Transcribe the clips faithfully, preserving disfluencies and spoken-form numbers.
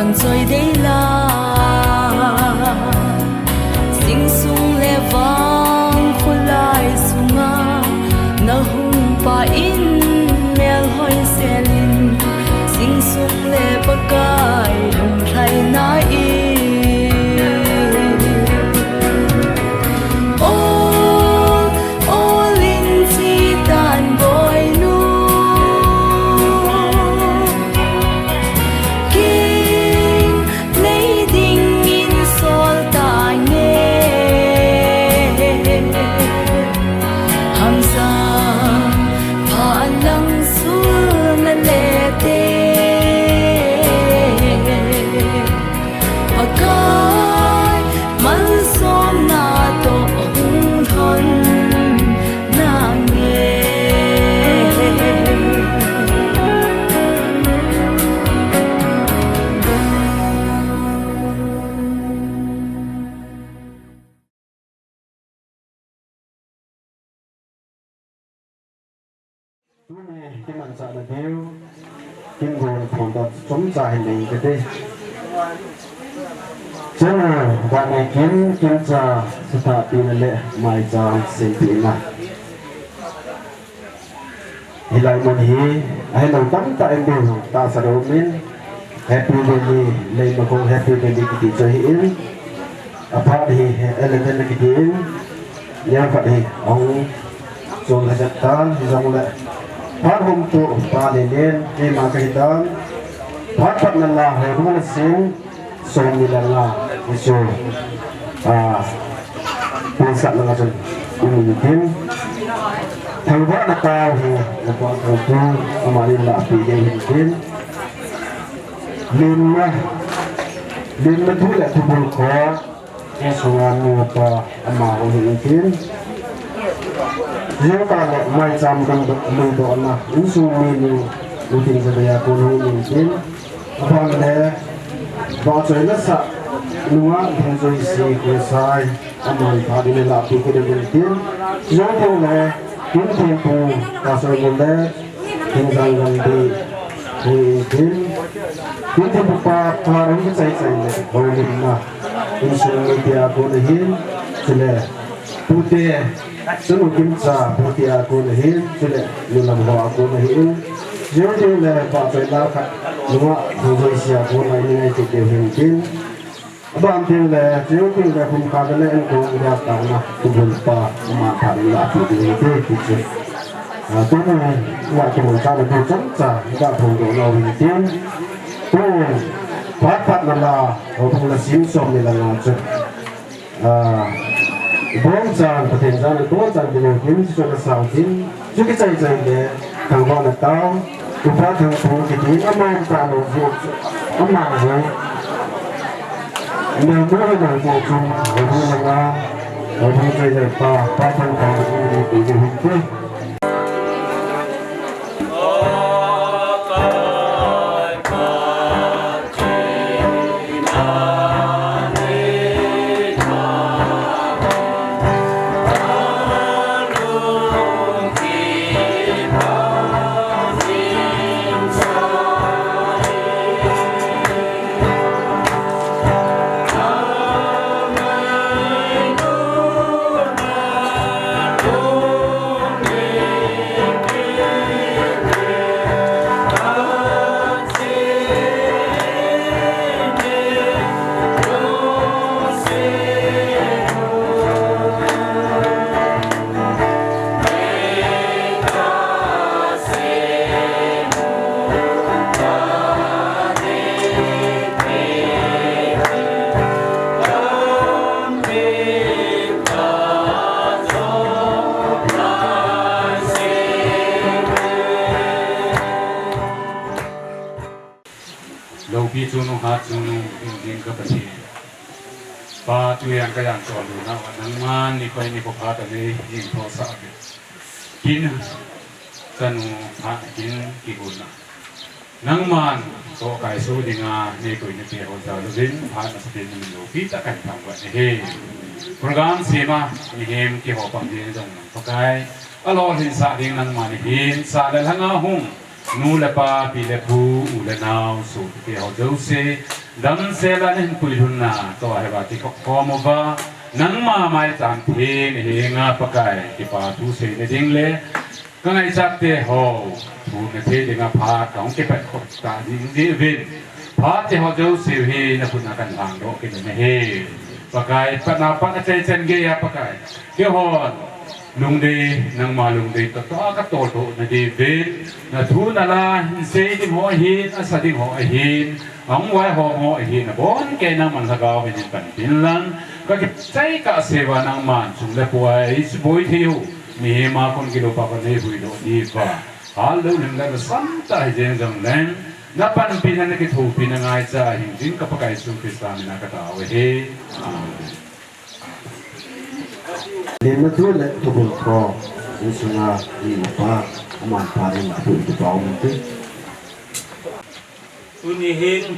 Choi dei la, sing sung le vang khulai sunga, na hung pa in mel hoi selin, sing sung le Pakai lung thlai na i. Ol, ol in chi tan boi nu. King nei dingin sol ta nge. Hamsa phan lang sul na le te. Pakai malsomna toh hung lhon nange. Tuni kimanchahna diu, kin gon phongdoh chomcha hin nei kate. Chanu, dani kin, kincha, sutha pina le maicham sempina. Hilai mun hi, ahin nong tamtah in ding, tahsa dong min, Happy Valley, Leimakhong Happy Valley kiti chu ahin, aphat hi, Eleven kiti in, neo khat hi, ahung, chol hajat tan, hijongle, phat hom tu, pa le len, keima kahi tan, phat phat na la, ho, ho na sing, Som ni le nga, Jesu, ah, pinsah langa chun, um, in tin. Thangvahna tao hi, napa thangtu, amani lah pi ding hin tin. Limna, limna thu le thubul kho, Jesu nga nu pa, amaho hin tin. Jota le maicham dang do, lui do na, insung mi nu, u tin sa ya ko nu hin tin. Aban le, vahchoi nasah nungah Lhingjoisi Khongsai, aman phat in alahpi kit uvin tin. Jong theng le, Kin Thengpu, Pastor Mul le, Thingjang Gandhi, hu in tin. Kin Thengpu pa, pa rong kichai chai le, houlimna, insung mi tia kon ahin, chule, Pute, Chanu Kimcha, Pute a kon ahin, chule, nulam ho a kon ahin. Jong theng le, vahchoi la khat, nungah, Lhingjoisi a kon ahin, ngai kit diu hin tin. Aban teng le, chuteng le, hum khat le, enkong lia tana, tubul pa, ama phat in lah pi ding te, ti chu. Ah, tuni, nga tubul pa na tu chomcha, nga phongdoh nau hin tin. Tu, phat phat na la, ho phung la sim som ni la nga chu. Ah, bongchan, Pathen jana bongchan, Pathen jana bongchan, Pathen jana bongchan, Chu kichai chai le, thangvahna tao, Upa Thangpu kiti, ama ta lo ji, ama ji. Nang mo na ji chu, ru na nga, ru chai chai pa, pa Thangpu ni ti ji hin te. Loupi chungnung, hat chungnung, hing ding ka Pathen. Pa, tujan kajan chol lhunna uva, nangman nikho nikho phat a nei jing thosah uvin. Kin chanu phat kin kigonna. Nangman tohkhaisoh dinga nei koina peh ho jal uvin, phat masapen in loupi tah kahin thangvah nahi. Program sema, mihem kiho pang ding jong nang Pakai. Alolhinsah ding nangman nahin, sah le lhanga hung. Nu le pa, pi le pu, u le nao, sopi teho jouse, Damsel a nahin puilhunna toh ahiuva kikhop khom uva, nangma maicham theng nahenga Pakai, kipa thu seina ding le ka ngaichat ho thumna thei dinga phat kahung kipatkhop ta ding diuvin, phat ho jouse hi nakhutna kahin lhangdoh kit nahi. Pakai, patna pat achaichan geiya Pakai, keihon lungdei, nangma lungdei toh toh a katoldoh na diuvin, nathu nala hin sei ding ho ahin, asa ding ho ahin, ahung vaihom ho ahin, abonchan nangman Lhagao min in panpin lang, kakichai kahseuva nangman sum le pai suboi thei u mihem a kon kilopa kon nei huhdoh diuva, hallou lim le nasamtah hijeng jongleng, napanpina nakithopina ngaicha hing ding ka Pakai Jesu Christa mina katao ahi. Amen. Lemna thu le thubul tho, insunga mi upa, aman pha in apu ikipa um te. Tuni hin,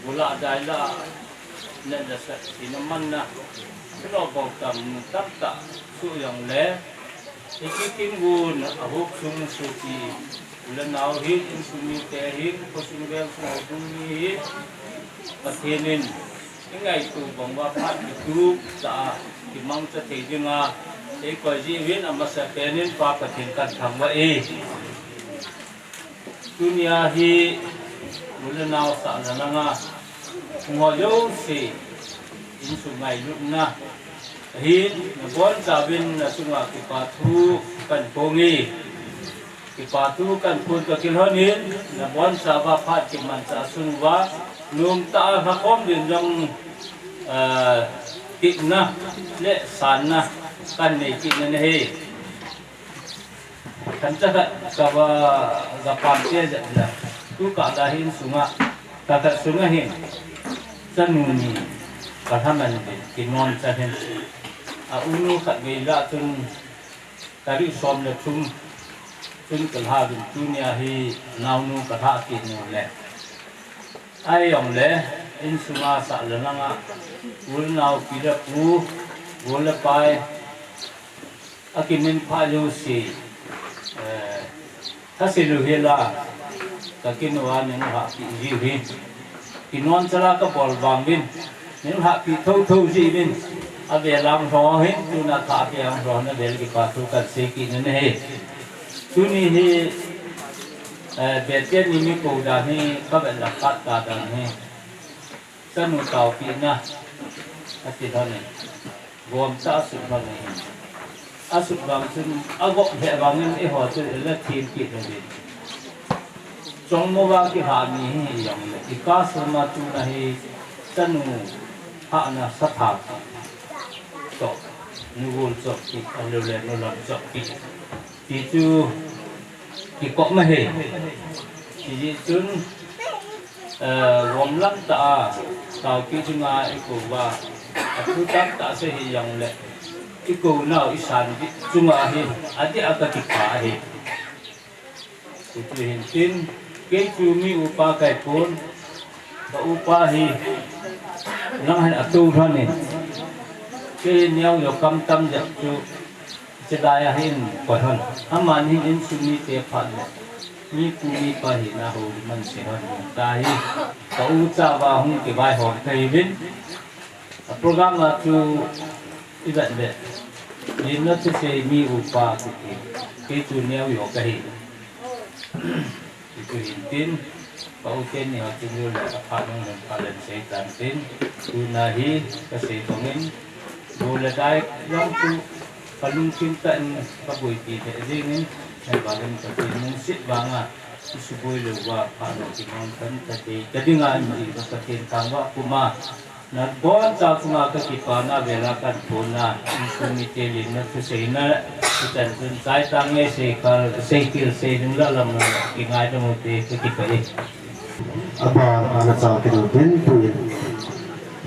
bula daila, nena sa, sinamanna, sino bautam, tamta, suyang le, Hiche kingun a hop sung sopi, u le nao hin, insung mite hin, khosung veng sung houbung mi hin, Pathen in, ingaito bang uva phat kitup tah a, kimangcha thei dinga, eikoi jeh uvin amasapen in Pa Pathen kathangvah e. Tunia hi, u le nao sahna langa, hung ho jouse, insung ngailutna, ahin, nabonchauvin nachunga kipa thu kahin phong e. Kipa thu kahin phong kakilhon in, nabonchauva phat kimanchah sung uva, nomtah a lhakhom din jong, ah, tepna le sanna kahin nei kit nahi. Khancha khat kava, gapam te jep le, tukah la hin sunga, kakhat sunga hin, chanu ni, kalhaman din, kinon cha hin. A unu khatvei lah chun, tarik som le thum, chun kalha uvin tunia hi, naonu kalha kit nu le. Ahijongle, insunga sah le langa, u le nao pi le pu, u le pai, akiminphah jouse, eh, thase lou hela, kakinu a nilhahpi jiuvin. Kinon chala kabol vang uvin, nilhahpi thouthou jiuvin, avel a hung lhon hin, tuna thah avel a hung lhon avel kipa thu kahin sei kit nahi. Tuni hi, eh, Bethel ni mi kou dan hi, kavet le khat ka dan hi. Chanu taopina, ati lhon in. Gomcha asut lhon in. Asut vang chun, agop lheh vangin eiho chu ila thempi lhon in. Chongmo va kilhah mi hijongle, i pastor ma tuna hi chanu hahna sathah toh, nugol choppi, alou le nulam choppi. Ti chu kikop ma hi. Hijeh chun, eh, gom lam tah a, taopi chunga i kou uva, athu tamtah sei hijongle, i kou nau i san ding chunga hi, adeh a kakipah ahi. Chuti hin tin, kei chu mi upa kahipon, ka upa hi, nang hin atou lhon in, kei neo jo kam tam jep chu, Chidai a hin koi lhon. Aman hin insung mite phat le. Mi pu mi pa hina houlim ahin sei lhon tahi. Ka u chauva hung kivaihom kahiuvin. A program a chu i vet le. Limna thusei mi upa kiti. Kei chu neo jo kahi. Hichu hin tin, ka u teni ho chunga le aphat nung lhon phat le sei tan tin, tuna hi kasei bangin, bu le dai jong chu kalungthim tah in kaboipi lheh jengin, ahivangin Pathen lungset vanga, isuboi lou uva phat nung kimang kan tate, kadinga imani ka Pathen thangvah puma, Nabonchauva chunga kakipah na vela kahin phongna, insung mite limna thuseina, hichan chun chai tange, seikhel, seikhel, seiding la lam la, kingaidam ute, kakipah e. Aban, ana chao kidou pen tuin,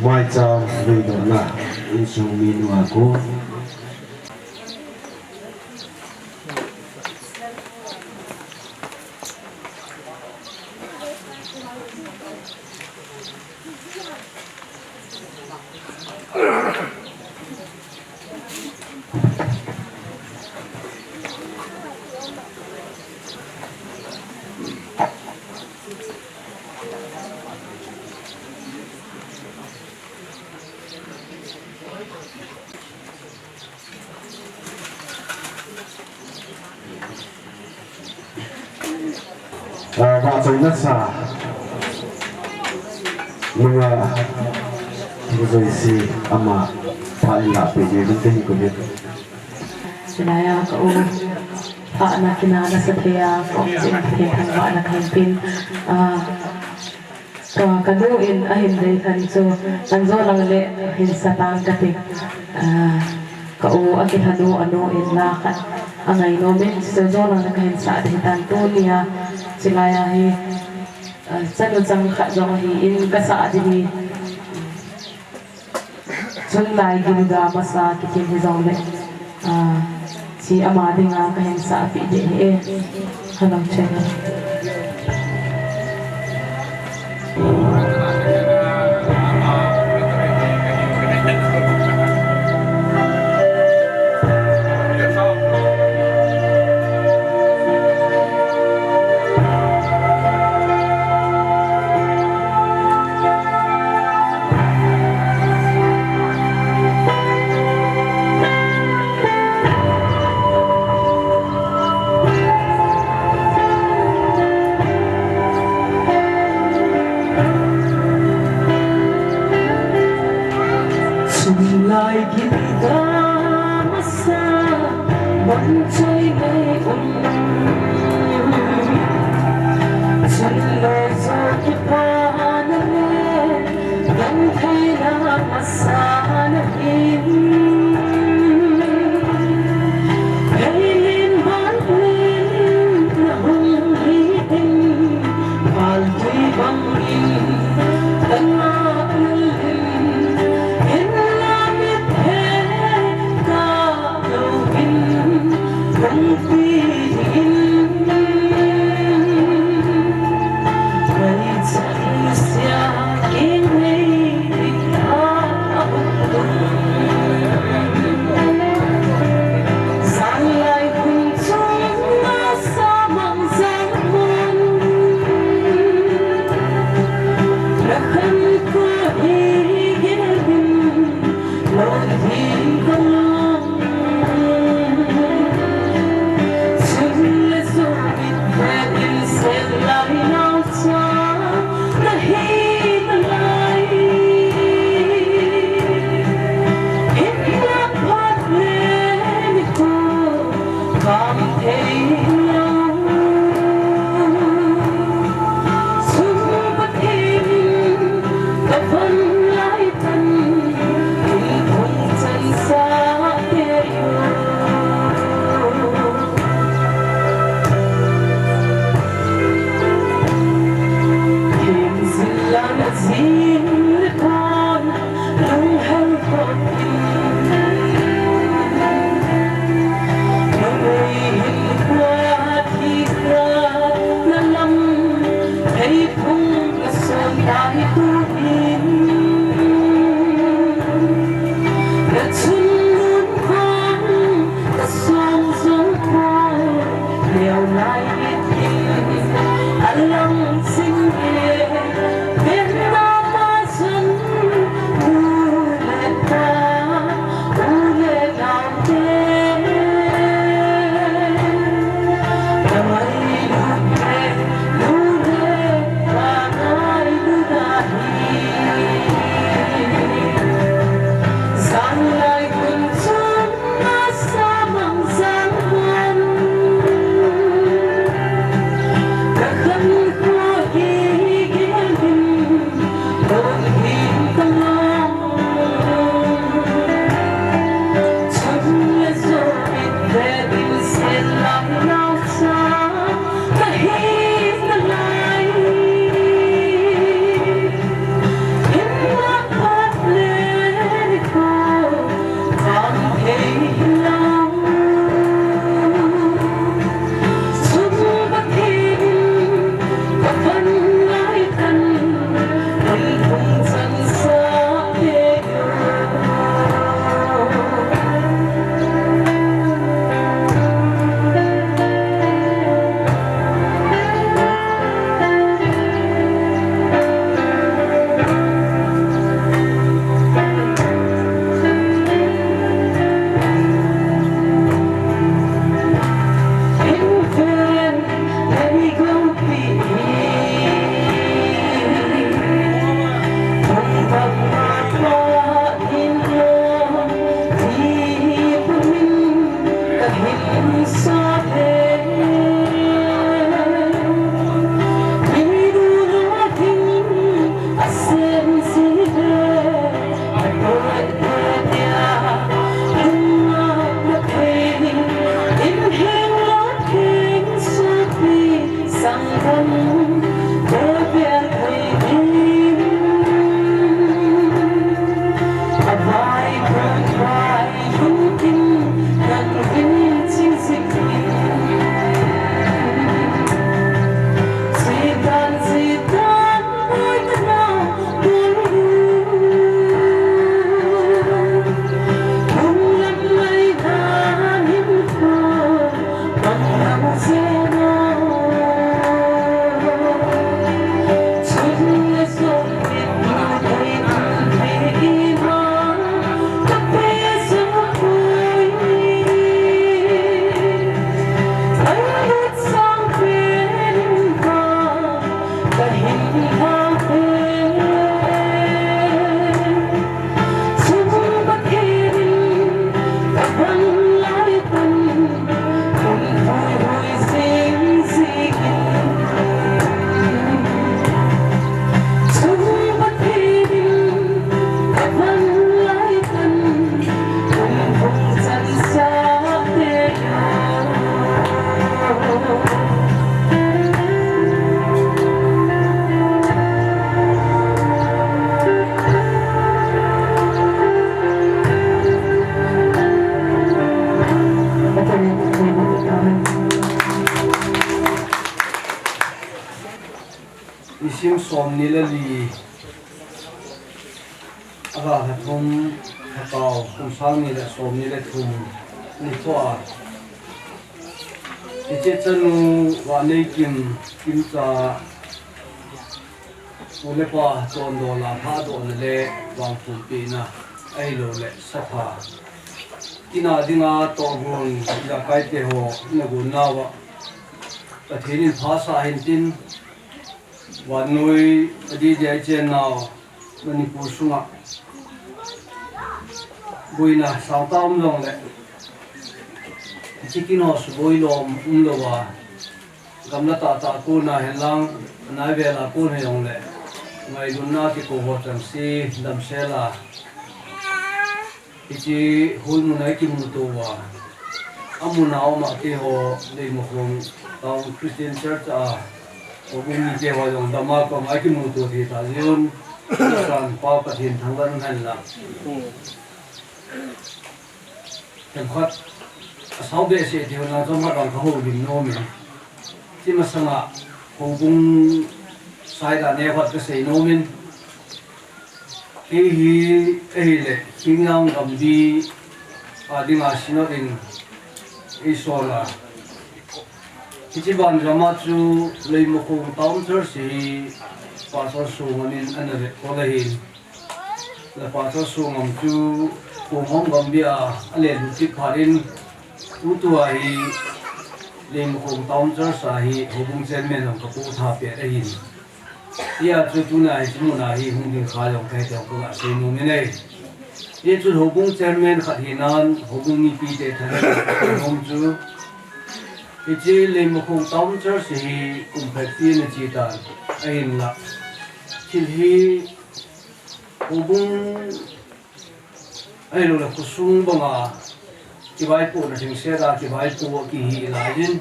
maicham, veidonna, insung mi nunga kon. Ah, vahchoina sa nunga Joyce ama phat in lahpeh dingin kahin kou e. Hilai a ka u phatna kina nasa thei a, ka um chin thei thangvahna kahin pen. Ah, Tua kanu in ahin dei khan chu, kan jo lang le hin sa tang kati. Ah, ka u akilhanu anu in la khat angai nom in, chu jo lang le kahin sa ding tan tunia. Chulai a hi, ah, chanu chang khat jong ahin kasa ding hi. Chun lai gilda masa kitin hijongle, ah, chi ama dinga kahin sah peh ding ahi e. Hello, channel. Chunglai gilda masa, bang choi nei um. Chunglai jo kipana le, bang theina masa nahin. Hei len bang len na hung hi in. Pal tui bangin ka ngah lel in, hinla mitthei kah louvin kong pi dingin. Maichang nusia kei nei ding a hung lum. Janlai hun chunga sa mang jang mun. Na khan ko hi gel in, lo ding ka long. Sun le sun mit ve in sen lai nau cha. Nahi nalai, hinna phat le nikho kham thei lou. Sum Pathen in ka von lai tan, in thong chan sa te yo. Sim som ni le li, a lha thum, Lhakao kum sang ni le som ni le thum ni thua. Hiche chanu Vaneikim, Kimcha, u le pa chondola lhadohna le vangphumpina ahilou le sapha, kin a dinga tohgon ijakai te ho nagon nauva Pathen in phasah hen tin, vannoi a didi a i chennau Manipur sunga boina sangtah um jongle, hiche kin ho suboi lom umlouva, gamla tahtah kona henlang, naivel a kon hijongle, ngailutna kikou ho chengse damsel a, hiche hol mun a i kimuto uva, amun a um a keiho Leimakhong Town Christian Church a houbung mite ho jong dama koma i kimuto thei ta jeh un, san Pa Pathen thangvah in hen lang. Themkhat asao behseh thei hon a chomkhat vang kahoulim nom in, hiche masanga houbung side a neokhat kasei nom in, kei hi ahile Khingnang gambi a dinga Synod in eisol a, hiche banjom a chu Leimakhong Town Church hi Pastor Songam in ana vetkol ahin, le Pastor Songam chu Kong Hom gambi a alelut kit phat in, tutua hi Leimakhong Town Church a hi houbung chairman jong kapoh tha pet ahin. Hia chu tuna hiche muna hi hung ding kha jong kahi ti jong kaga sei nom in ahi. Hichun houbung chairman khat hinan houbung mipite thanom chu, hiche Leimakhong Town Church hi kum phabep ana che tan, ahinla thil hi houbung ahiloule khosung banga kivaipohna thingset a kivaipoh kihi lai in,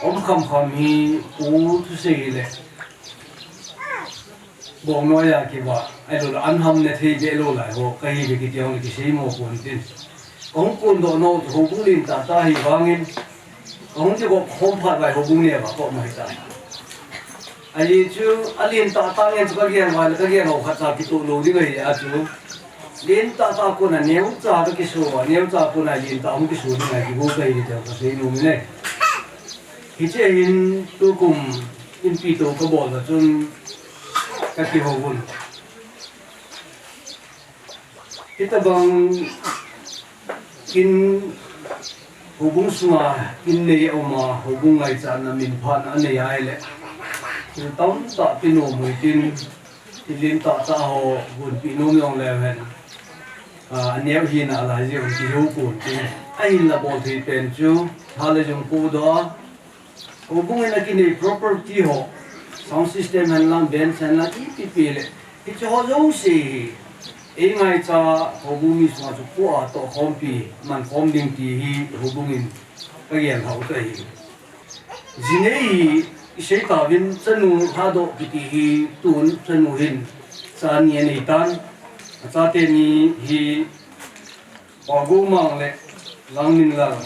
um khamkham hi pu thusei hile bongnoi a kivah ahiloule an hamna thei behlou lai ho kahiuve kiti jongle kisei mo pon tin, kahung kondoh nau chu houbung lentah tah ahi vangin, kahung kigop khom phat uva houbung neo a kaum ahitai. Ajeh chu alen tahtah ngen chu kagel uva le kagel ho khatcha kitoh lou ding ahi a chu, len tahtah kona neocha kakiso uva, neocha kona len tah hung kiso ding ahi ti bou kahi ti kasei nom in ahi. Hiche hin tukum inpi tou kabol a chun kakihouvun. Hitobang kin houbung sunga kin nei aum a, houbung ngaichatna minphatna anei ahile, thil tamtah pe nom u hitin, thil lentah tah ho gonpeh nom jong leu hen, aneo hina lai jeh un kihou pon tin, ahinla bolthei pen chu tha le jung podoh a, houbung in akinei property ho, sound system henlang, band henlang, ipi ipi le, hiche ho jouse hi eingaicha houbung mi sunga chu poh a tohkhompi mankhom ding ti hi houbung in kagel lhau chu ahi. Jinei hi isei tauvin, chanu lhadoh kiti hi tun chanu hin cha ni anei tan, achate ni hi Pagoumang le Langminlal,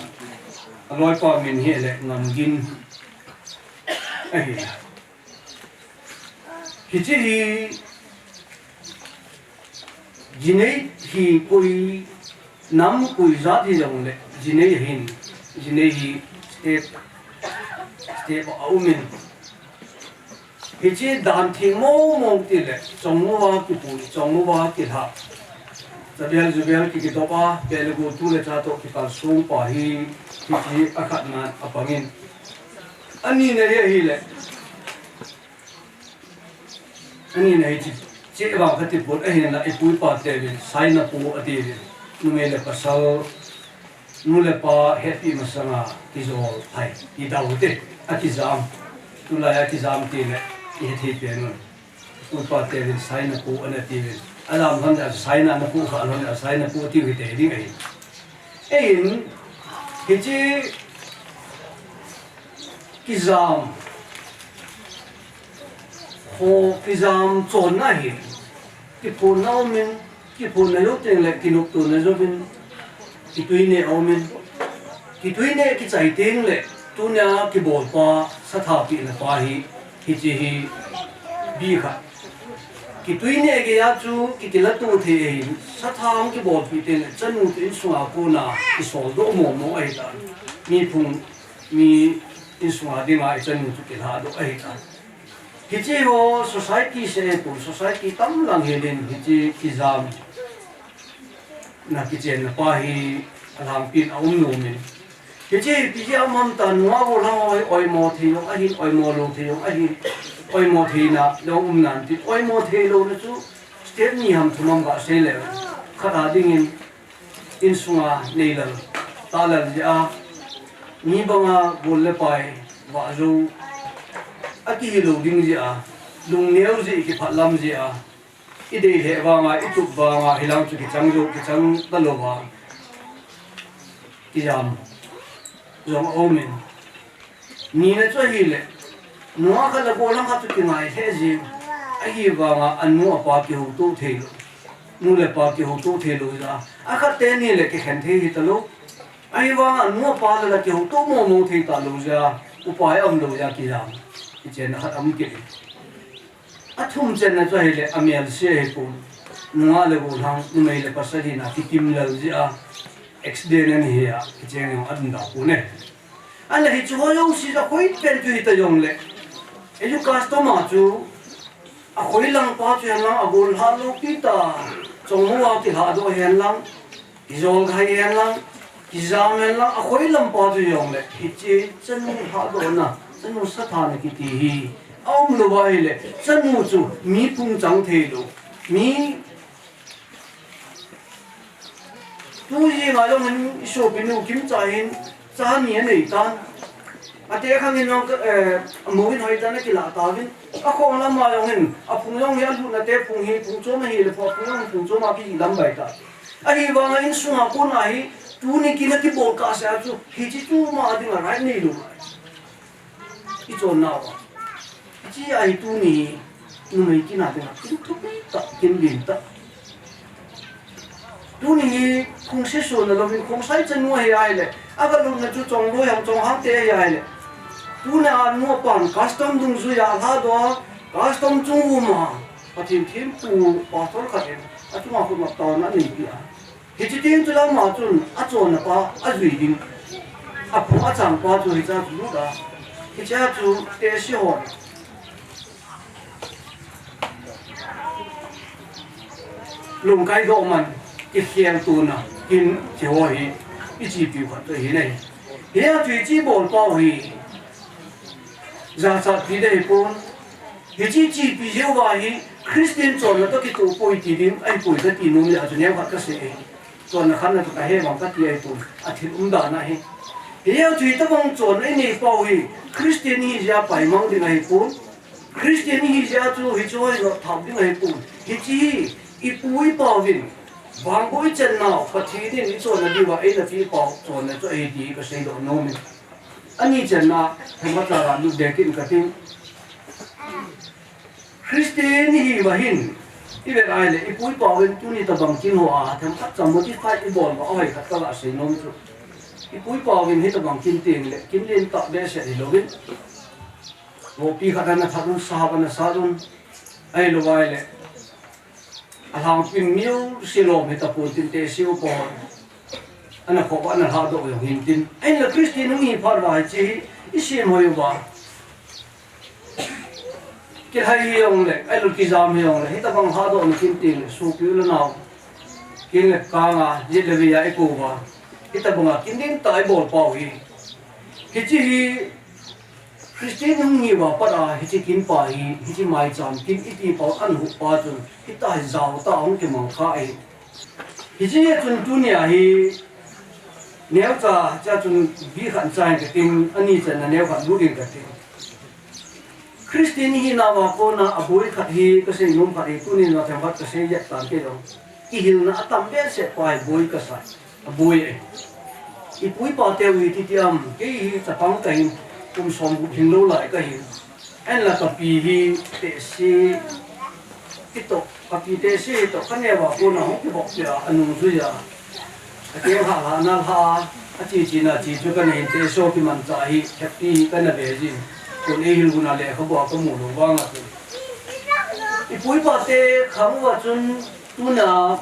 aloipa min hi le Ngamgin ahi. Hiche hi jinei hi koi nam koi jat hijongle jinei hin, jinei hi step step a aumin, hiche dan theng mong mong tile chong uva kipui, chong uva kilhah, chabel jubel ki, kidop a, peh le gol, tu le cha toh kikalsong pa hi, hiche akhatnan apangin, anina hi ahile, anina hiche, cheh vang katipon ahinla, ipu ipa teuvin sainapu atiuvin, numei le pasal, nu le pa hetpeh masanga kijol hai, idau te, akijam, tulai a kijam tile ihethei pen un. Ipu ipa teuvin sainapu anatiuvin, ajam lhon a saina napu kha lhon a sainapu tiu hite ding ahi. Eihin hiche kijam ho, kijam chonna hi kiphonna aumin, kiphonna jou tengle kinoptona jouvin, kituineh aumin, kituineh kichai tengle tunia kibolpa sathapehna pa hi, hiche hi Bi khat. Kitui neh geiya chu kitilatu thei ahin, satham kibolpi teng le chanu chu insunga kona kisoldoh mong mong ahitan. Mi phung, mi insunga dinga ichanu chu kilhadoh ahitan. Hiche ho society seh ahipon, society tamlang helin hiche kijam na kichenna pa hi alhangpin aum nomin. Hiche hi ipi jeh a um ham ta, nungah golhang ho hi oimo thei jong ahin, oimo lou thei jong ahin, oimo theina jong um nan tin, oimo thei louna chu step ni ham thum ham gasei le, khat a dingin insunga neilal, tahlal jeh a, mi banga gol le pai, vah jou, akihi lou ding jeh a, lungneo jeh, kiphatlam jeh a, idei lheh vanga, itup vanga, hilang chu kichang jou, kichang talou va, kijam jong aumin. Nina chu ahile, nungah khat le golhang khat chu kingai lheh jeng. Ahivanga anu apa kihouto theilou, nu le pa kihouto theilou jeh a, akhat teni le kikhen thei hitalou. Ahivanga anu apa le la kihouto mong mong thei talou jeh a, upai aum lou jeh a kijam, kichenna khat aum kit in. Athum channa chu ahile, amelse ahipon, nungah le golhang, numei le pasal hina kitimlel jeh a, accident ana hi a, kicheng jong aum da pon e. Ahinla hiche ho jouse chu akhoipen chu hita jongle, eiho custom a chu, akhoilang pa chu henlang, agol lhalou pi ta, chongmou a kilhadoh henlang, kijol gai henlang, kijam henlang, akhoilam pa chu jongle, hiche chanu lhadohna, chanu sathana kiti hi aum louva ahile, chanu chu mi phung chang theilou, mi Tu jenga jong hin isopinu Kimcha hin cha ni anei tan. Ate khang hin jong, eh, amou hin hoitah in akilah tauvin. Akhong lama jong hin, aphung jong hi alutna te phung hi, phung chom ahi le, phung jong phung chom a kilam bai ta. Ahivanga insunga kona hi, tuni kin akibol kahsea chu, hiche chu ama dinga right neilou. Ichonna uva. Hiche ahi tuni numei kin a dinga, kin thupi tah, kin lim tah. Tuni hi khongse sona louvin, khongsai chanu ahi ahile, agalutna chu chongloi ham chonghang te ahi ahile, tuni a nu apan custom dungjuia alhadoh a, custom chung uma, Pathen thempu pastor khat in, achunga khut ngap taona aneipi a. Hiche teng chule ama chun achonna pa ajui ding. Aphung achang pa chu hichea chu lut a. Hichea chu tehse hon lungkai doh man, kikhel tona kin hiche ho hi ichepiu khat chu ahi nai. Hia chu hiche bol pau hi jachatpi ding ahipon. Hiche chepi jeh uva hi Christian chonna toh kitoh poi ti ding ahipoi kati nom jeh a chu neokhat kasei ahi. Chonna khatna chu kahe vang kati ahipon, athil umdan ahi. Hijeh a chu hitobang chonna inei pau hi Christian ihi jeh a paimang ding ahipon. Christian ihi jeh a chu hiche ho hi nothap ding ahipon. Hiche hi ipu ipa uvin vangboh ichan nau Pathen in ichonna diuva eina peh pau chonna chu ahi ti kaseidoh nomin. Ani channa themkhat cha ga lut ding kit kating. Christian ihiuva hin, ivet ahile, ipu ipa uvin tuni tobang kin hoa themkhat cha modify ibol uva ahoi khat kaga sei nom chu, ipu ipa uvin hitobang kin tengle kin lentah behseh hilouvin, vohpi khat ana that un, sahap ana sat un, ahilouva ahile, alhangpin miu silom hitapon tin, tehse upa hon ana khop uva ana lhadoh jong hintin. Ahinla Christian hung hi phat uva hiche hi isem hoi uva, kilhai hijongle, ahilou kijam hijongle, hitobang lhadohna kin tengle sopi u le nao, kin le kanga, jet le veiya ikou uva, hitobanga kin lentah ibol pau hi. Hiche hi Christian hung hiuva pat a hiche kin pa hi, hiche maicham kin iti pau anhuh pa chun, hitia hi jaotah a hung kimang kha ahi. Hiche chun tunia hi neocha, chea chun bikhat chai kating, ani channa neokhat lut ding kating. Christian ihinauva kona aboi khat hi kasei nom khat hi, tunin themkhat kasei jep tante jong, kihilna atam behseh pa hi boi kasa. Aboi e. Ipu ipa teu hi titi am, kei hi chapang kahin, kum somgup hinglou lai kahin. Ahinla kapi hi tehse hitoh, kapi tehse hitoh, kaneo a kona hung kibok peh a, anungjui a, akeng hah hah na lha a, ache chena che chu kana hin, tehse ho kimanchah hi happy hi kana ve jin. Kon eihil gun a lekhabu a kamu lou vang a chu, Ipu ipa te khang uva chun tuna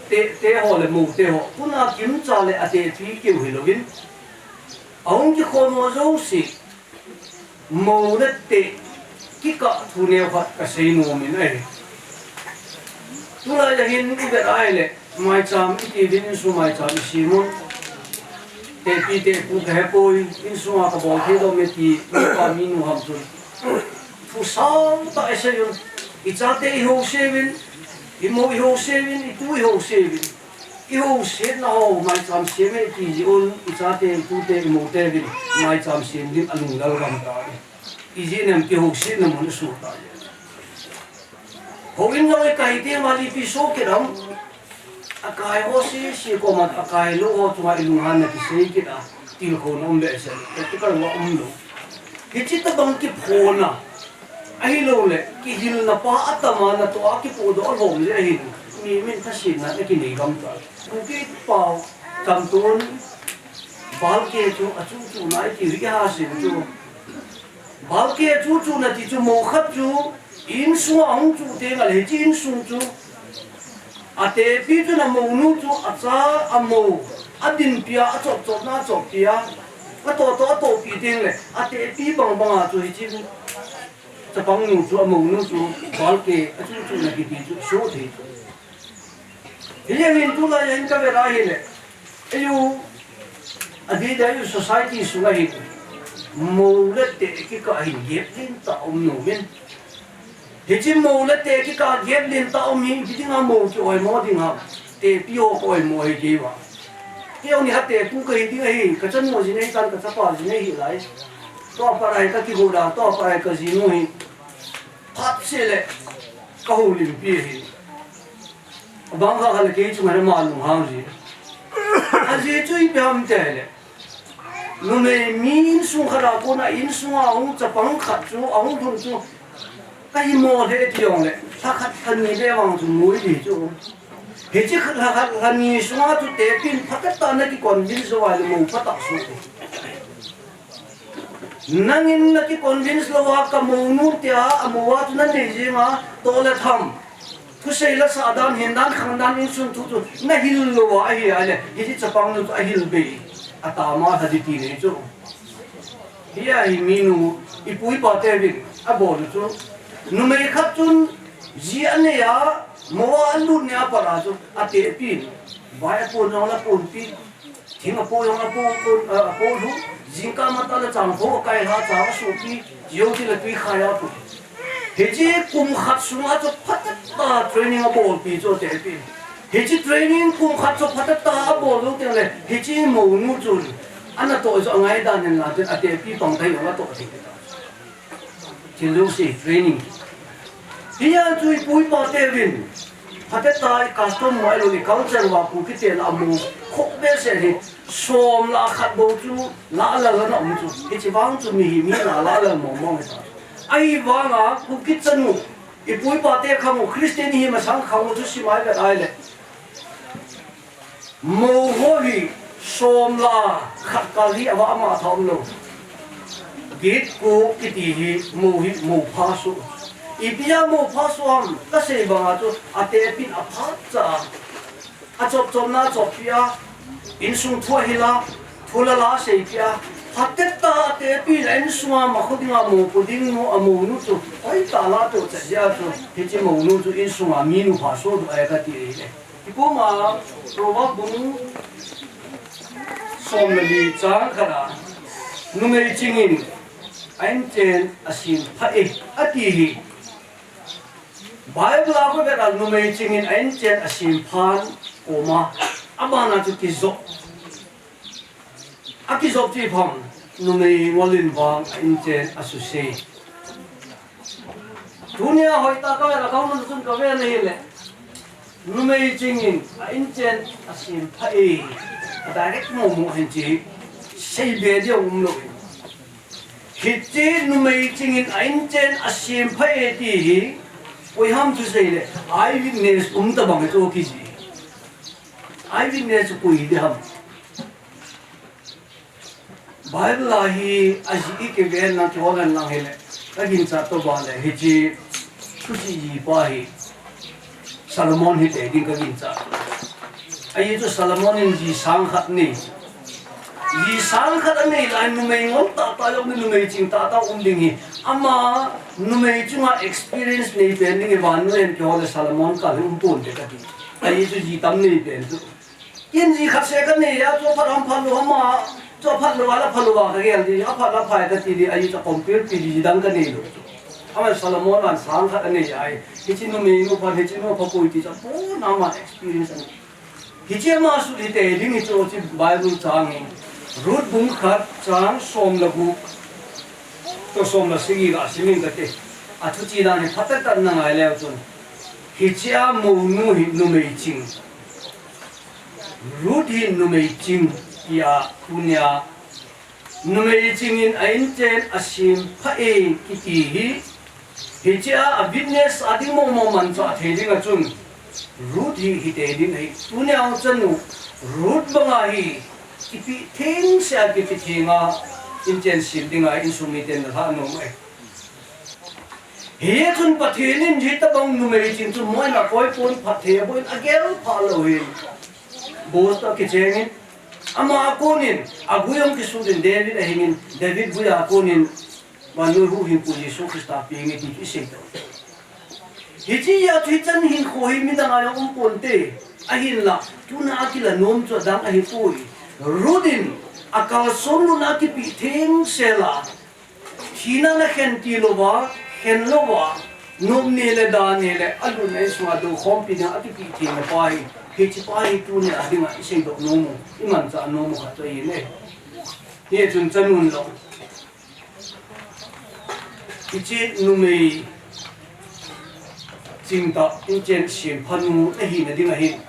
te, te ho le mou te ho. Tuna kimcha le atepi keu hilouvin. Ahung kikhom ho jouse. Mou le te kikah thu neo khat kasei nom in ahi. Tulai a hin ivet a ahile. Maicham iti uvin insung maicham isem un. Tepi tepu kahepoi, insunga kabol thei dom e ti, mipa minu ham chun. Thu sao tah isei un. Ichate ihouseuvin, imou ihouseuvin, itu ihouseuvin. Ihousetna ho, maicham sem e ti ji un, ichate, itute, imoute uvin, maicham sem din alunglel gam tai. Ijeh inem kihousetna mun asuh tai. Houin loi kai teng vang ipi so kit ham. Akai ho sese koma akai lou ho chunga ilunghanna kisei kit a. Tilkhouna um behseh. Practical a umlou. Hiche tobang kiphona. Ahilouleh, kihilna pa atama natoh a kipohdoh lom jeh ahin. Mi min thasetna nakinei gam tai. Kuki pao, Chamton, Balke chu, achu chu nai ti hi ha sin chu. Balke chu chu nati chu mou khat chu, insunga hung chu teng ale hiche insung chu. Atepi chun amounu chu, acha, amou, adinpi a, achop chopna achoppi a, atoh toh atohpi teng le, atepi bang banga chu hiche chapangnu chu, amounu chu, Balke, achu chu nati ti chu, so thei chu. Hijeh hin tulai a hin kavet a ahile. Eiho, adeh deh eiho society sunga hin. Mou le te kikah hin gap lentah um nom in. Hiche mou le te kikah gap lentah um hi, ipi dinga mou ki-oimo ding ham. Tepi ho ka-oimo hi kei vang. Kei jong nikhat tepu kahi ding ahi, kachanu jin ahitan, kachapa jin ahi lai. Tua pat a hi kakigoda, tua pat a hi kajinu hi. Phat seh le, kahoulimpi ahi. Abang khat khat le kei chunga le ama lunghang ji. Ajeh chu ipi ham itile. Numei mi insung khat a kona insunga hung chapang khat chu, ahung lhun chu. Kahi mo le ti jongle. Lha khat lha ni le vang chu ngui di chu. Hiche khat lha khat lha ni sunga chu tepin phatah a nakiconvince uva le mou phatah soh. Nangin naki convince louva kamounu tia, amou a chu nanei jinga, toh le tham. Thusei la sah dan, hin dan, khang dan, insung thu chu nahil louva ahi ale, hiche chapangnu chu ahil bei. Atama lha di ti nei chu. Hia hi minu, ipu ipa te vin, abol chu. Numei khat chun, ji anei a, mou a alut ni a pat a chu, atepin. Vai apon jong le ponpi. Thing apo jong apo, apo, a, apo lhu, jingkah matah le chang kho akai lha, chang asopi, jong ti le tui khai apo. Hiche kum khat sunga chu phatah a training abolpi chu atepi. Hiche training kum khat chu phatah a abol lou teng le, hiche mounu chun, anatoh chu angai dan in la tin atepi pang thei jong atoh thei. Thil jouse training. Hia chu ipu ipa te vin. Phatah a i custom mo alo i culture uva Kuki te la mo. Khop behseh hi. Som la khat bou chu la la la na um chu. Hiche vang chu mi hi mi la la la mo mo ta. Ahivanga Kuki chanu. Ipu ipa te khang u Christian hi masang khang u chu simai vet ahile. Mou ho hi som la khat kal hi ava ama tha um lou. Git ko kiti hi mou hi mou pha soh. Ipi a mou pha soh ham kasei banga chu atepin aphatcha. Achop chopna achoppi a. Insung thu ahil a. Thu la la seipi a. Phatah a atepi le insunga makho dinga mou pu ding nu amounu chu. Hoitah la toh chet jeh a chu. Hiche mounu chu insunga minu pha soh du ahi kati ahi le. Kikoma Proverb bung som le li chang khat a, numei chingin a inchen asem pha e, ati hi. Bible a koi vet a numei chingin a inchen asem phan koma, abana chu kijop. Akijop chu ipi ham, numei ngol in vang a inchen asuse. Tunia hoitah a kavet a kaum chun kavet na hile. Numei chingin a inchen asem pha e. A direct mo mo hin chi. Sei be dia um lou. Hiche numei chingin a inchen asem pha e ti hi. Koi ham chu sei le. Eyewitness um tabang chu kiji. Eyewitness koi di ham. Bible a hi ajeh i kiven lang kihol hen lang hile, kaginchat to ba le, hiche Thuchih ji pa hi Solomon hite ding ka gincha. Ahi chu Solomon in ji sang khat nei. Ji sang khat anei lai numei ngol tahtah jong numei ching tahtah um ding hi. Ama numei chunga experience nei pen ding hi vannoi in kihol le Solomon kal hi um ponte kati. Ahi chu ji tam nei pen chu. Ken ji khat seh kanei a, chu aphat ham phalou ham a, chu aphat lou a la phalou a kagel ding, aphat la phai kati ding, ahi chu compare pi ji dang kanei lou. Ama Solomon vang sang khat anei ahi. Hiche numei nu phat, hiche nu phat koi ti chu apon ama experience anei. Hiche ama sut hite ding hichu hiche Bible chang hi. Ruth bung khat chang som le gup toh som le sagi ga simin kate. Athuchih dan hi phatah tah in na ngai leu chun. Hiche a mounu hi numei ching. Ruth hi numei ching tia tunia numei ching in a inchen asem pha e kiti hi. Hiche a witness a ding mong mong manchah thei ding a chun Ruth hi hite ding ahi. Tunia chanu Ruth banga hi kipe theng seh a kipe theng a inchen sem ding a insung miten na lha nom e. Hichun Pathen in hitabang numei ching chu moina koi pon phatthei aboh in agel pha lou hin. Boaz toh kicheng in ama a konin agui jong kisut in David ahing in David gui a konin vannoi huhhingpu Jesu Christa peng e ti chu isei toh. Hiche a chu hichan hinkho hi midang a jong um ponte. Ahinla tuna akila nom chu adang ahipoi. Ruth in akalson lutna kipe theng sel a Thina na khen ti louva, khen louva, nop ni le dan ni le, alutna insunga dou khompi dinga akipe thei na pa hi, hiche pa hi tunia dinga isei doh nom u, imanchah nom u khat chu ahi ne. Hichun chanun lou. Hiche numei chingtah inchen sem pha nu ahina ding ahi.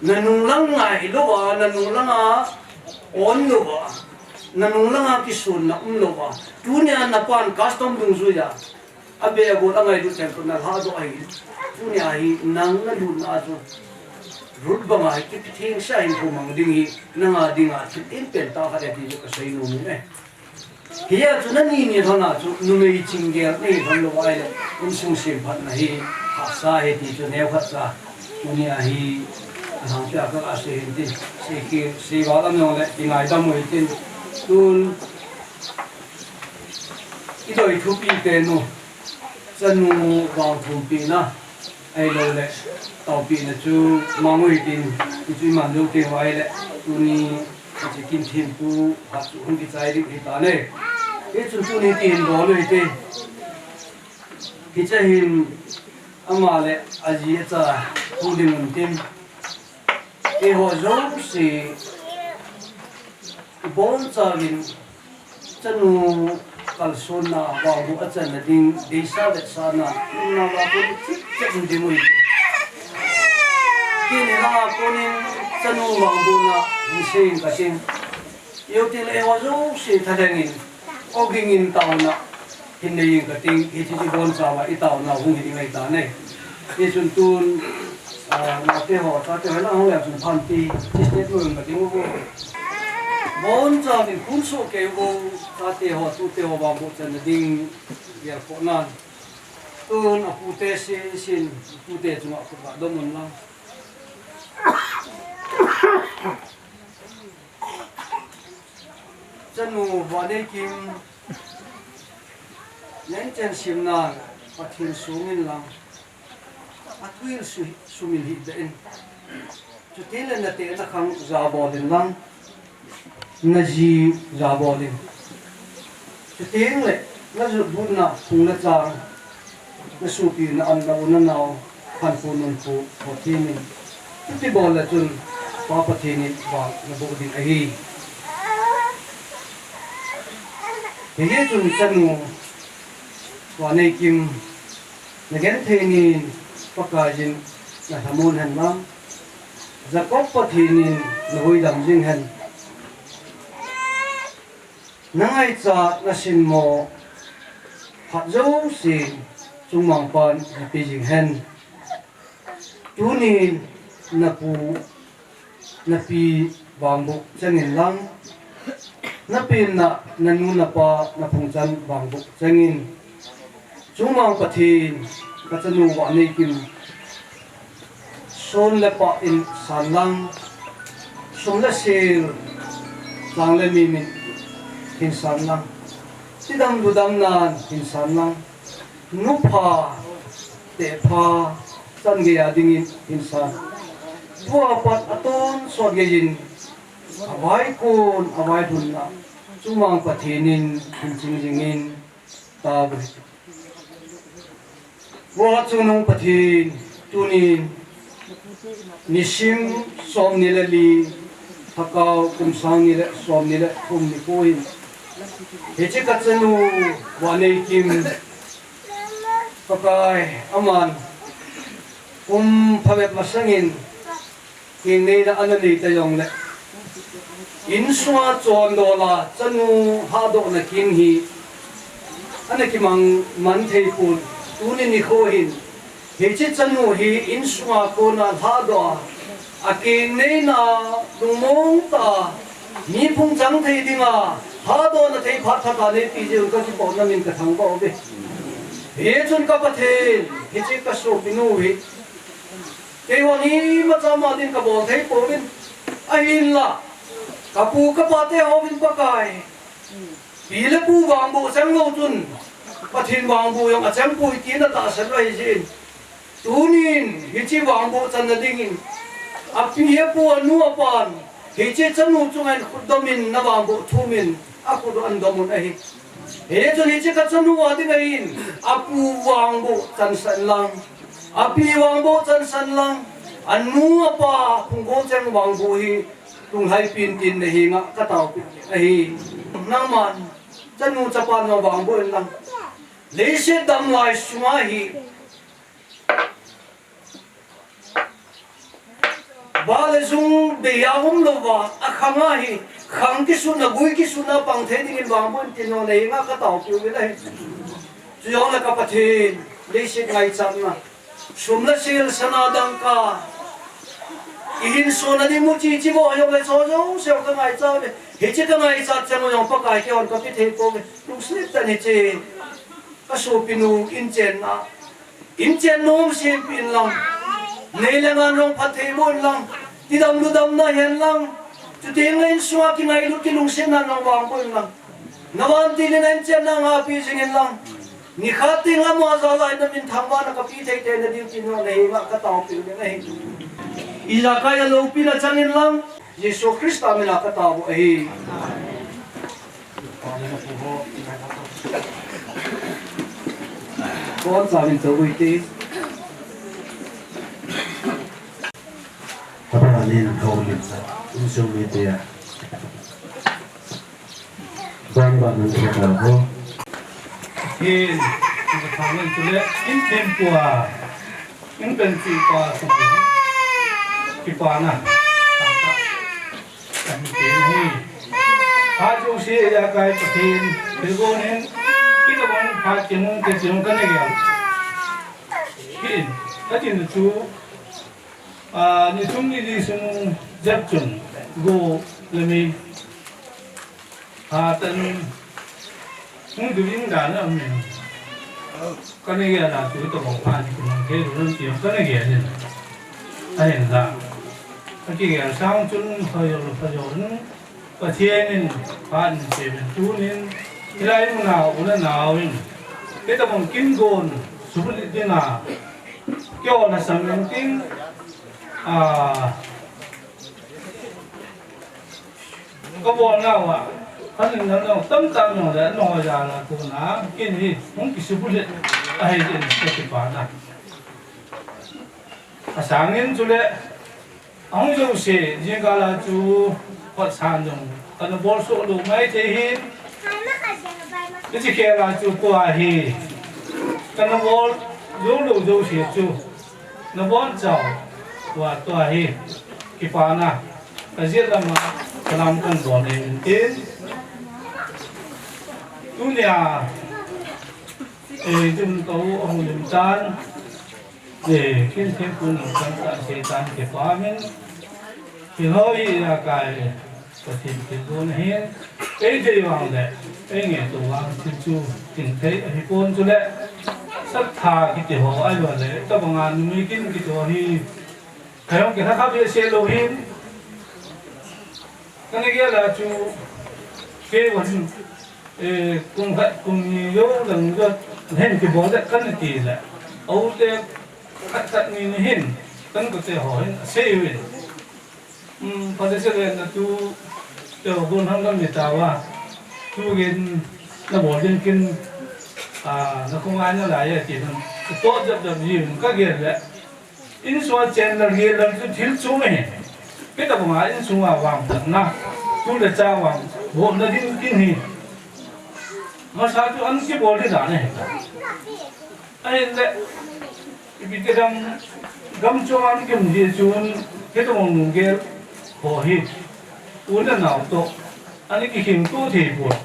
Na nunglang ngai louva, na nunglanga on louva, na nunglanga kisunna um louva, tunia na pan custom dungjuia abeh abol angailut chan toh na lhadoh ahi. Tunia hi nang na lutna chu Ruth banga hi kipe theng seh a hin thumang ding hi nanga dinga thil inpen tah khat ahi ti chu kasei nom e. Hia chu nani nilhona chu numei ching gel nahi lhon lou ahile, insung semphatna hi hahsa ahi ti chu neokhat cha. Tunia hi alhangpia kaga sei hin tin, sei ki, sei val am jongle kingaidam u hitin. Tun idoi thupi tenu, chanu vangthumpina ahilouleh taopina chu mang u hitin, hichu iman jou teng u ahile, tuni hiche kin thempu khat chu hung kichai ding hitan e. Hichun tuni tin bol u hite. Hiche hin ama le aji acha thu ding un tin, eiho jouse ibonchauvin chanu kalsonna vangboh achanna ding deisah vetsahna, nunna vangboh chipchep ding u hite. Kei langa konin chanu vangbohna hin seiyin kating. Ijo tengle eiho jouse thalhengin, ogingin taona hin neiyin kating, hiche ibonchauva itaona hung hi ding ahitan e. Hichun tun, ah, naoteho, chateho, nahung leu chun phan ti, ti state lo jong kating u. Bonchauvin khonsoh kei uvo, chateho, tuteho vangboh channa ding gelkhohnan. Tun apute seiyin, apute chunga khut ga dom un lang. Chanu Vaneikim, na inchen semnan Pathen songin lang, athuhil su-, sumil hih beh in. Chutengle natehna khang jabol in lang, naji jabol in. Chutengle najutbutna phung le chang, nasopi, na-an, na-u, nanao, khanphu nunphu, Pathen in chuti bol le chun Pa Pathen in vang naboh ding ahi. Hijeh chun chanu Vaneikim, nagenthei nin Pakaiyin nalhamon hen lang, Jacob Pathen in nahuhdam jing hen. Nangaichat nasinmo khat jouse chungmang pan napeh jing hen. Tunin napu napi vangboh chengin lang, napenna nanu napa naphungchan vangboh chengin. Chungmang Pathen, ka chanu Vaneikim, sun le pah in san lang, sum le sil, chang le mim in hin san lang, tidam ludam nan hin san lang, nupha, tehpha, chan gei a dingin hin san. Tua pat a tonsot gei in, a vaikun, a vailhunna, Chungmang Pathen in hin ching jing in, ta ve. Vo Chungnung Pathen, tunin, nisim som ni le li, Lhakao kum sang ni le som ni le thum nikho hin, hiche ka chanu Vaneikim, Pakai, aman, kum phabep masangin, kengneina ana nei ta jongle, insunga chondola chanu lhadohna kin hi ana kimang man thei pon, tuni nikho hin hiche chanu hi insunga kona lhadoh a, akengneina lungmong tah a, mi phung chang thei dinga lhadohna thei phat thaka neipi jeh un ka kipah namin ka thangvah uve. Hichun ka Pathen, hiche ka sopinu hi Keiho imacha ma din kabol thei pouvin, ahinla, kapu kapa teho vin Pakai, pi le pu vangboh chang lou chun, Pathen vangboh jong achang poi tia tahsan u ahi jeh in, tunin hiche vangboh channa dingin, api apu anu apan, hiche chanu chunga hin khutdomin na vangboh thumin, akhut u ahin domun ahi. Hichun hiche ka chanu a dinga hin, apu vangboh chansah in lang, api vangboh chansah in lang, anu apa phung gocheng vangboh hi lunglhaipi in tin nahenga ka taopi ahi. Nangman chanu chapa nang vangboh in lang, leiset damlai sunga hi, Val le jung beiya umlouva, akhang a hi, khang kisutna, gui kisutna pang thei dingin vangboh in tin nahenga ka taopiu vin ahi. Chujongle ka Pathen, leiset ngaichatna, sum le sil sana dangka, ihinsona ding muchi chi vo jongle cho jouse ka ngaichat uve. Hiche ka ngaichat chan u jong Pakai keihon kape thei pouve. Lungset tah in hiche ka sopinu in chenna, in chen nom sempi in lang, nei le ngan jong phatthei boh in lang, tidam ludam na hen lang, chuteng le insunga kingailut kilungsetna in lang vangboh in lang, na vantil in in chenna ngapi jing in lang, nikhat teng le ama jal a hin na min thangvahna kape thei tei na diu tin nahenga ka taopiu ding ahi. Ijakai a loupina chang in lang, Jesu Christa mina ka taopiu ahi. Kon sa min to ui ti. Tapa nin ko lim sa. Insung mi tia. Kon ba nun ko ta ko. Kin, ko ta nun tu le, in tempo a. In pen chi pa sung. Kipana. Kan tin hi. Phat jouse a ijakai Pathen, thilgon hin, kitobang phat kinung te kinung kana gel. Hin, katin chu, a, ni thum ni li sung jep chun, go le mei. Phat an, hung ding dan a min. Kana gel a chu tobang phat ni kinung te kinung ti kana gel in. Ahinla. Akigel sang chun, phajol, phajol. Pathen in phat in peh in tunin, hilai muna u le nao in, kei tobang kin gon, subulhit dinga, kei o na sam in tin, a, ka bol nau a, kan in nau tamtah nau le, nau ja la tu na, kin hi, hung kisubulhit, ahi din, ka kipana. Asangin chule, ahung jouse, jingkah a chu, hotsan jong, kana bol soh lou mai thei hi. Hiche khel a chu tua hi, kana bol jou lou jouse chu, na bonchau, tua, tua hi, kipana, ka jet lama, salam kan bol nei in tin. Tunia, eh, tum tou, ahung lim tan. Eh, kin thei kun in kan ta se tan ke pa min. Kin ho i a kai, Pathen thilgon ahin. Ei dei vang le, ei ngaito vang thil chu, kin thei ahi pon chule. Sat tha kiti ho, ahilouleh, tabanga numei kin kiti ho hi, kei jong kitha kha behseh lou hin, kana gel a chu, kei vang, eh, kum khat, kum ni jou lang jou, hin kibol le kana ti le, a u te khat khat ni ni hin, kan ko te ho hin, asei uvin. Um, Pastor Selen, natu te ho gon hang lam ni tauva. Tu gin na bol ding kin, ah, na khongai nalai e ti nan. Toh jap jap ji ka gel le. Insung a chen le gel le tu thil chu me. Kei tabanga insung a vangphatna. Tu le cha vang. Bol na ding kin hi. Masa chu an kibol ding dan ahi. Ahinla, ipi ti dam, gam chunga ana kium ji chun, hitabang lunggel ho hi, u le nao toh, ana kikhing to thei pon.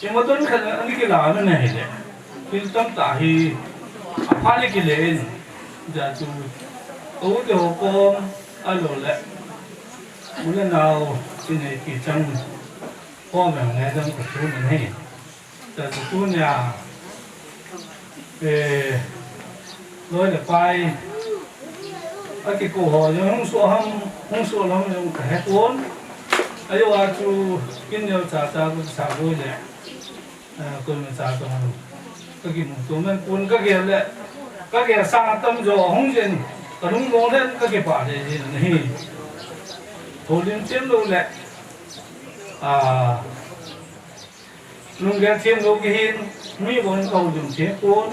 Imaton khat ana kila na ahile, thil tamtah hi, apha ana kile in, hijeh chun, u te ho kom, ahilouleh, u le nao, kinei kichang, kom ngaidam kathum ahi. Tun tunia, eh, loi le pai, akikou ho jong hung soh ham, hung soh lou ham jong kahe pon. Ajeh chu kin neocha cha kin sa loi le, eh, koima cha jong kakimu to man pon kagel le, kagel sang atam jo hung jin, kalung mong le kakipah le jin ahi. Holim chem lou le, ah, Lunggel thim lou kihin, mi bon ka hung lum thim pon,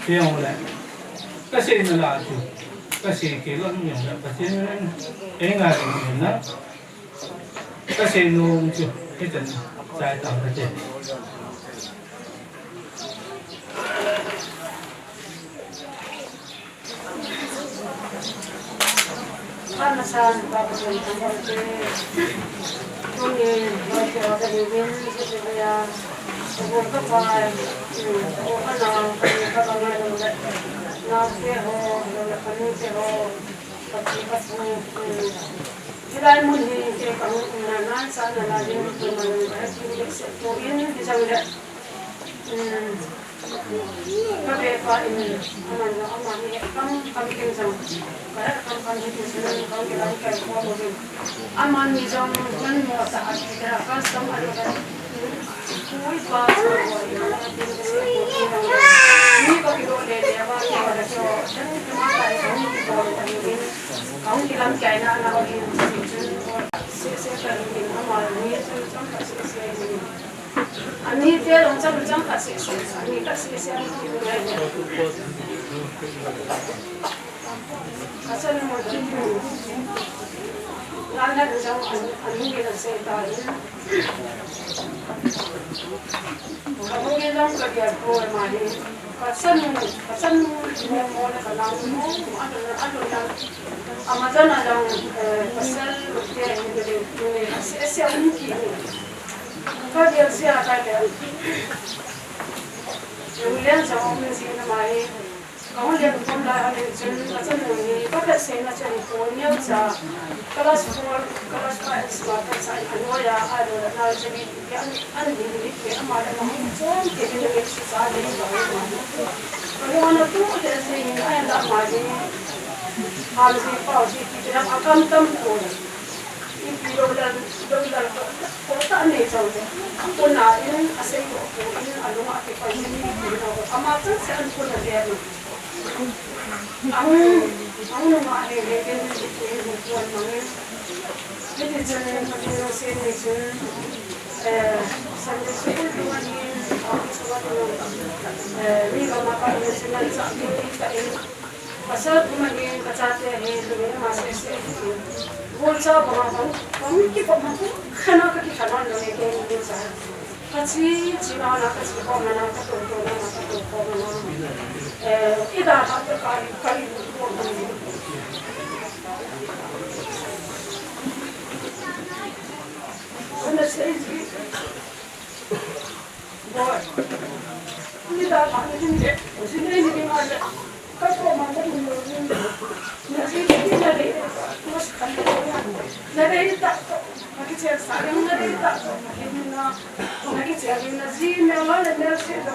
thim le. Ka sei na la chu, ka sei kei lou jong le, Pathen in ei ngai lou na. Ka sei nom chu, hitan chai tang kate. Kana san pa ko ni kan te. Tuni loi te ho ka ni win se se ya. Ko ka pa. Ko ka na ka ni ka ba ngai lo le. Na te ho, lo le ka ni te ho. Ka ti ka pu. Hilai mun hi ke ka na na sa na la din ko ma lo ka ti se ko in hi jang le. Ka ve pa in, aman jong, aman hi kam, kam kin jong, ka he kam kam hi tu sin, kam kilam kai ko mo hin. Aman ni jong, man mo ta a ti da, ka sam a lo da. Kui pa so ko i ma na tin se ko ti jong. Ni ko ki do le le ba ki ma da so, dan ki ma ta i ko ni ki ko ta ni. Kam kilam kai na na ko hin si chun. Se se ka ni aman ni chun chang ka se se ni. Ani te long chang chang khat seh seh, ani khat seh seh, ani te long ngai. Ka chan mo ti. Ngai na jong an, ani ke la se ta ni. Ka mo ke long ka dia ko ma ni. Ka chan mo, ka chan mo, mo mo na ka lang mo, mo a long, a long na. Ama chan a long, eh, ka chan mo te ni ke ni, ni, se se ani ki ni. Ka gel sia ka le. Yung len sa ong si na mai. Ka hong len kom la ha len chun ka chan nung ni ka ka se na chan ko ni cha. Class four, class five, smart sa a lo ya a lo na chani ya an ni ni ke ama da ma hong chon ke ni ni si sa ni ba. Ka lo na tu de se ni ai la ma ni. Am si pa si ki na akam tam ko. Ipi lo dan, lo dan ko, ko ta nei jong le. Ko na in a sei ko, ko in a lung a kipai in ipi lo ko. Ama chan se an ko na le no. Ang, ang no ma he he ke ni ko in ko an mang in. Ni ti chan ni ko ni no se ni chan. Eh, Sunday school tu ni, office ko tu. Eh, ni ba ma ka ni se na cha ni ta in. Pasal kuma hin ka chate hi lungin ama sese hi. Gol cha banga bang, bang ki bang ma tu khana ka ki khana lo ne ke ni sa. Ka chi, chi na na ka chi ko na na ka to to na na ka to ko na na. Eh, ida ha ka ka ka ko na ni. Ana sei ji. Boy. Ida ha ni ni. Ji ni ni ma le. Ka ko ma ko ni ni. Na ji ni na de. Mas kan ko na. Na de ta. Na ki chen sa na de ta. Na ki chen na ji me la le me se da.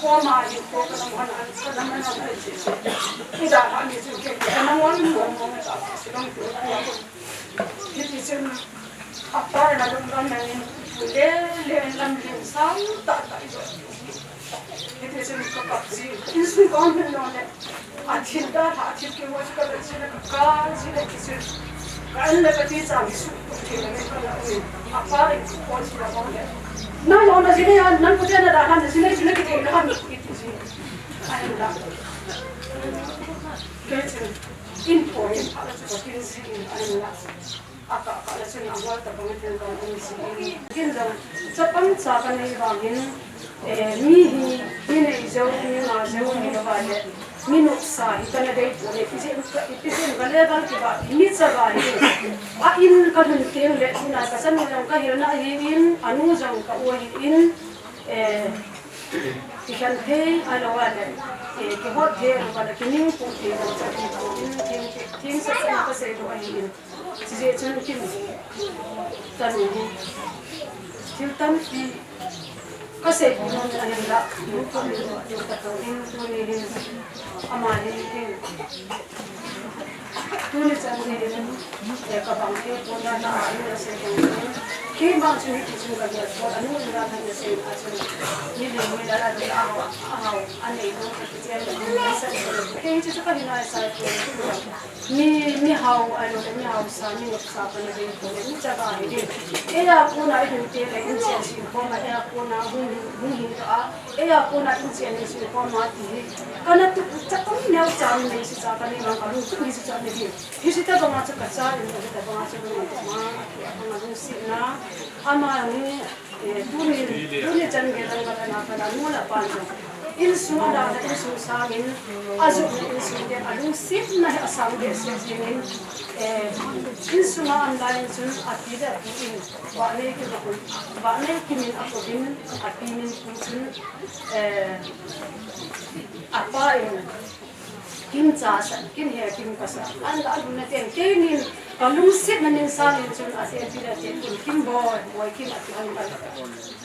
koma hi ko ka na man an ka na man an ka chi. Ida ha ni chu ke ka na man mo mo ta si long tu. Hiti chun apa na dum ram na ni le le lam le sang ta ta i. Hiti chun ka kap ji. Insung kong hin lo le. A thil dalha, a thil kihou chu ka bel jin a ka kap jin a kisil. Ka an le ka ti chang hi suhtup thei le ka la um in. A pa in ka call jin a ka um le. Nang lona jin a, nang kute na dalha na jin a, jin a kithei na ham kiti jin. Ahin la. Kei chun in po in pha la chu ka kin jin ahin la. A kah kah le chun a ngol tabang a thil kan um jin. Kin jong chapang cha ka nei vangin, eh, mi hi, mi nei jou, mi nga jou, mi lou va le, mi nopsa hi ka na dei poi le, ipi jeh, ipi jeh ka level kibahpi, mi chavai hi. A in ka lhun teng le, tuna ka chanu jong ka hilna ahin, a nu jong ka u ahin, eh, kikhen thei ahilou va le, eh, kihot thei ahilou va le, kining pu thei lou, cha thei lou, in theng, theng set set ka sei lou ahin. Chujeh chun kin tanu hi thil tampi ka sei nom ahin la, nu ka mi lo, nu ka to in tuni hin ama hi kin tuni chan hi hin, eh, ka bang thei pon na na a hin a sei ding hin. Keima chu hiti chun ka gel pon, a nu in la than na sei a chun ni le ni la la di a hao, a hao, a nei lo ka ti chen la ni sa sa. Kei chu chu ka hin a sa pon. Mi, mi hao, ahilou le, mi haosa, mi nopsa ka na dei poi le, mi chavai hi. Eia kona i hin te le, in chen sin khom a, eia kona hung, hung hin ta a, eia kona in chen hin sin khom a ti hi. Ka na tup, chapang neocha mi nei si cha ka nei vang ka lungtup hi si cha nei hi. Hi si tabang a chu ka cha in, hi tabang a chu lung ma, a lungsetna, ama ni, Eh, tuni, tuni chan gei lang ka na ka na nu le pa jong. Insung a dalha, insung sangin, a jupna insung te, a lungsetna hi a sang behseh jingin, eh, insung a um lai in chun a pi le a pu in, vannei kim a kum, vannei kim in a kum in, a pi min pu chun, eh, a pa in, Kim cha sa, kin he kim ka sa. An la lhun na ten, keinin ka lungsetna min sangin chun a te pi le a te pu in Kim boi, boi Kim a ti hon ka.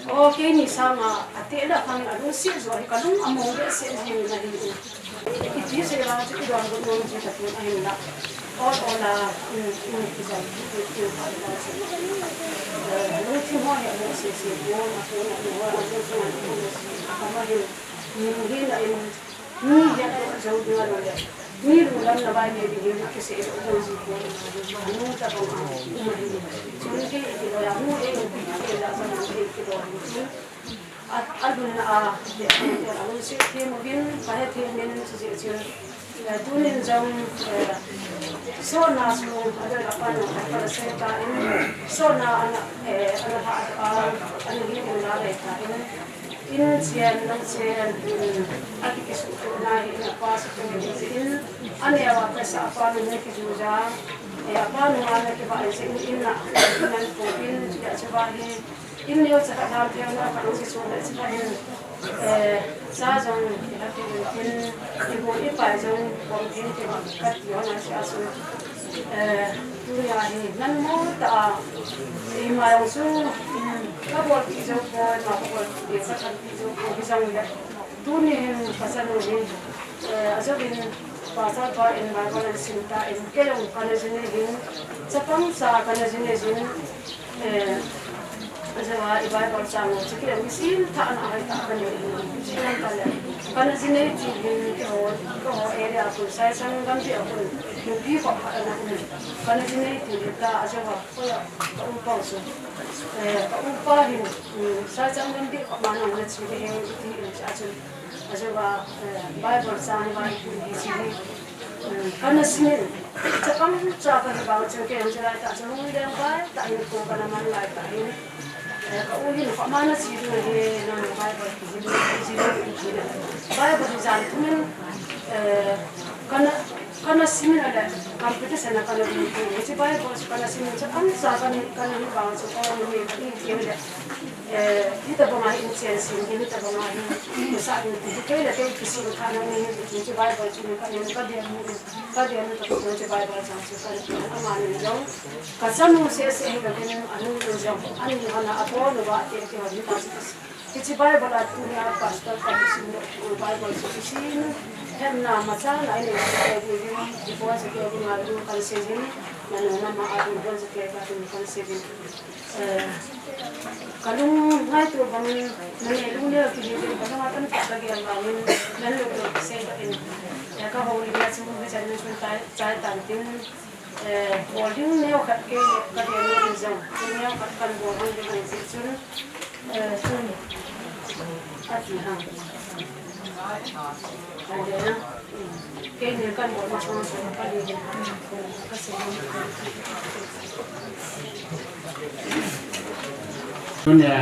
O keini sanga a te le a khang a lungset jo hi ka lung a mong behseh jing na hi. Ipi sei vang chu i don got nom ji ka tun ahin la. Ol ol a, um, um, ki jai, ki, ki, ki, ka la chu. Eh, lungthim ho hi a mong sese, mong a pu na, mong a pu na, mong a pu na, a ka ma hin, min hin a in, Mi hiat a jou ding a lo le. Mi lungdamna vai nei ding hi kisei lo ding ji pon. A nu tabang a um ahi. Chun kei i kiloi a nu ei in pi kei la bang a ei kiloi. Chun a, a lhunna a, a lungset them uvin, ka hethem in chujeh chun. Eh, tunin jong, eh, sona chu, a del a pan a, a pan a sei ta in, sona ana, eh, ana ha a, ana hi in la lei ta in. In chen, nang chen, um, a ki kisuhtohna hi in a pa suhtoh in, a neo a pesa a pa nung hi kijuja, eh, a pa nung a na kivah in, in a, in a po in, chuti a chuva hi, in neo cha khat lam thei na, ka nung kisu le chuva hin, eh, cha jong, in a ki in, in, i bu i pai jong, bom thei kivah, ka ti ho na si a su. Eh, tunia hi, nan mo ta a, ima jong chu, um, ka bol pi jo poi, ima ka bol pi, ka than pi jo poi, hi jong le. Tuni hin, ka chanu hin, eh, a jovin, pastor pa in Bible an sim ta in, kei jong ka na jin hin, chapang cha ka na jin hin, eh, Ajeh a i Bible chang chu kei jong kisin thah na a hoitah kanei. Kisin thah le. Kana ji nei ti hin keiho, keiho area a kon Saisang gamgi a kon nupi khat ana um. Kana ji nei ti hin ta ajeh a koi a ka upa chu. Eh, ka upa hin, um, Saisang gamgi khat ma nang na chi le he ti hin cha chu. Ajeh a, eh, Bible chang hi Bible hi chi hi. Kana simin, chapang cha kahi vang chun kei jong chulai tah chun hung leng vai tah hin kong kana man lai tah hin. Eh, ka u hin, "Koi ma na chi ding ahi, nang Bible kihin, kihin, kihin." Bible hi jan thum in, eh, kana, kana simin ale, competition a kana ding thum. Hiche Bible chu kana simin, chapang cha kana, kana hi vang chun, "Oh, ni, ni, ni, ni." Eh, hitabang a hi in chen sin, hitabang a hi in sa in ti, kei le kei kisin kha na ni, hiche Bible chu ni ka in ka dia ni, ka dia ni ka tu hiche Bible chang chu ka ni ama ni jong. Ka chanu sese hi ka kin anu ni jong, ani hana apo nu ba te te hon ta chu. Hiche Bible a tunia pastor ka kisin Bible chu kisin, hemna ma cha na ni ka dia ni, deposit dia ni ma lu kan se ni, na nu na ma a lu kan se ke ka tu kan se ni. Eh, ka lungngaito bangin, nanei lungneo kihi uvin, ka lunga tamtah ka gel vangin, nan lungneo kisei tah in, eh, ka houlimna chu hichan in chun chai, chai tan tin, eh, bol ding neo khat kei le ka gel neo in jong, neo khat kan bol hon ding ahi jeh chun, eh, chun, ati ham. Ati ham. Tunia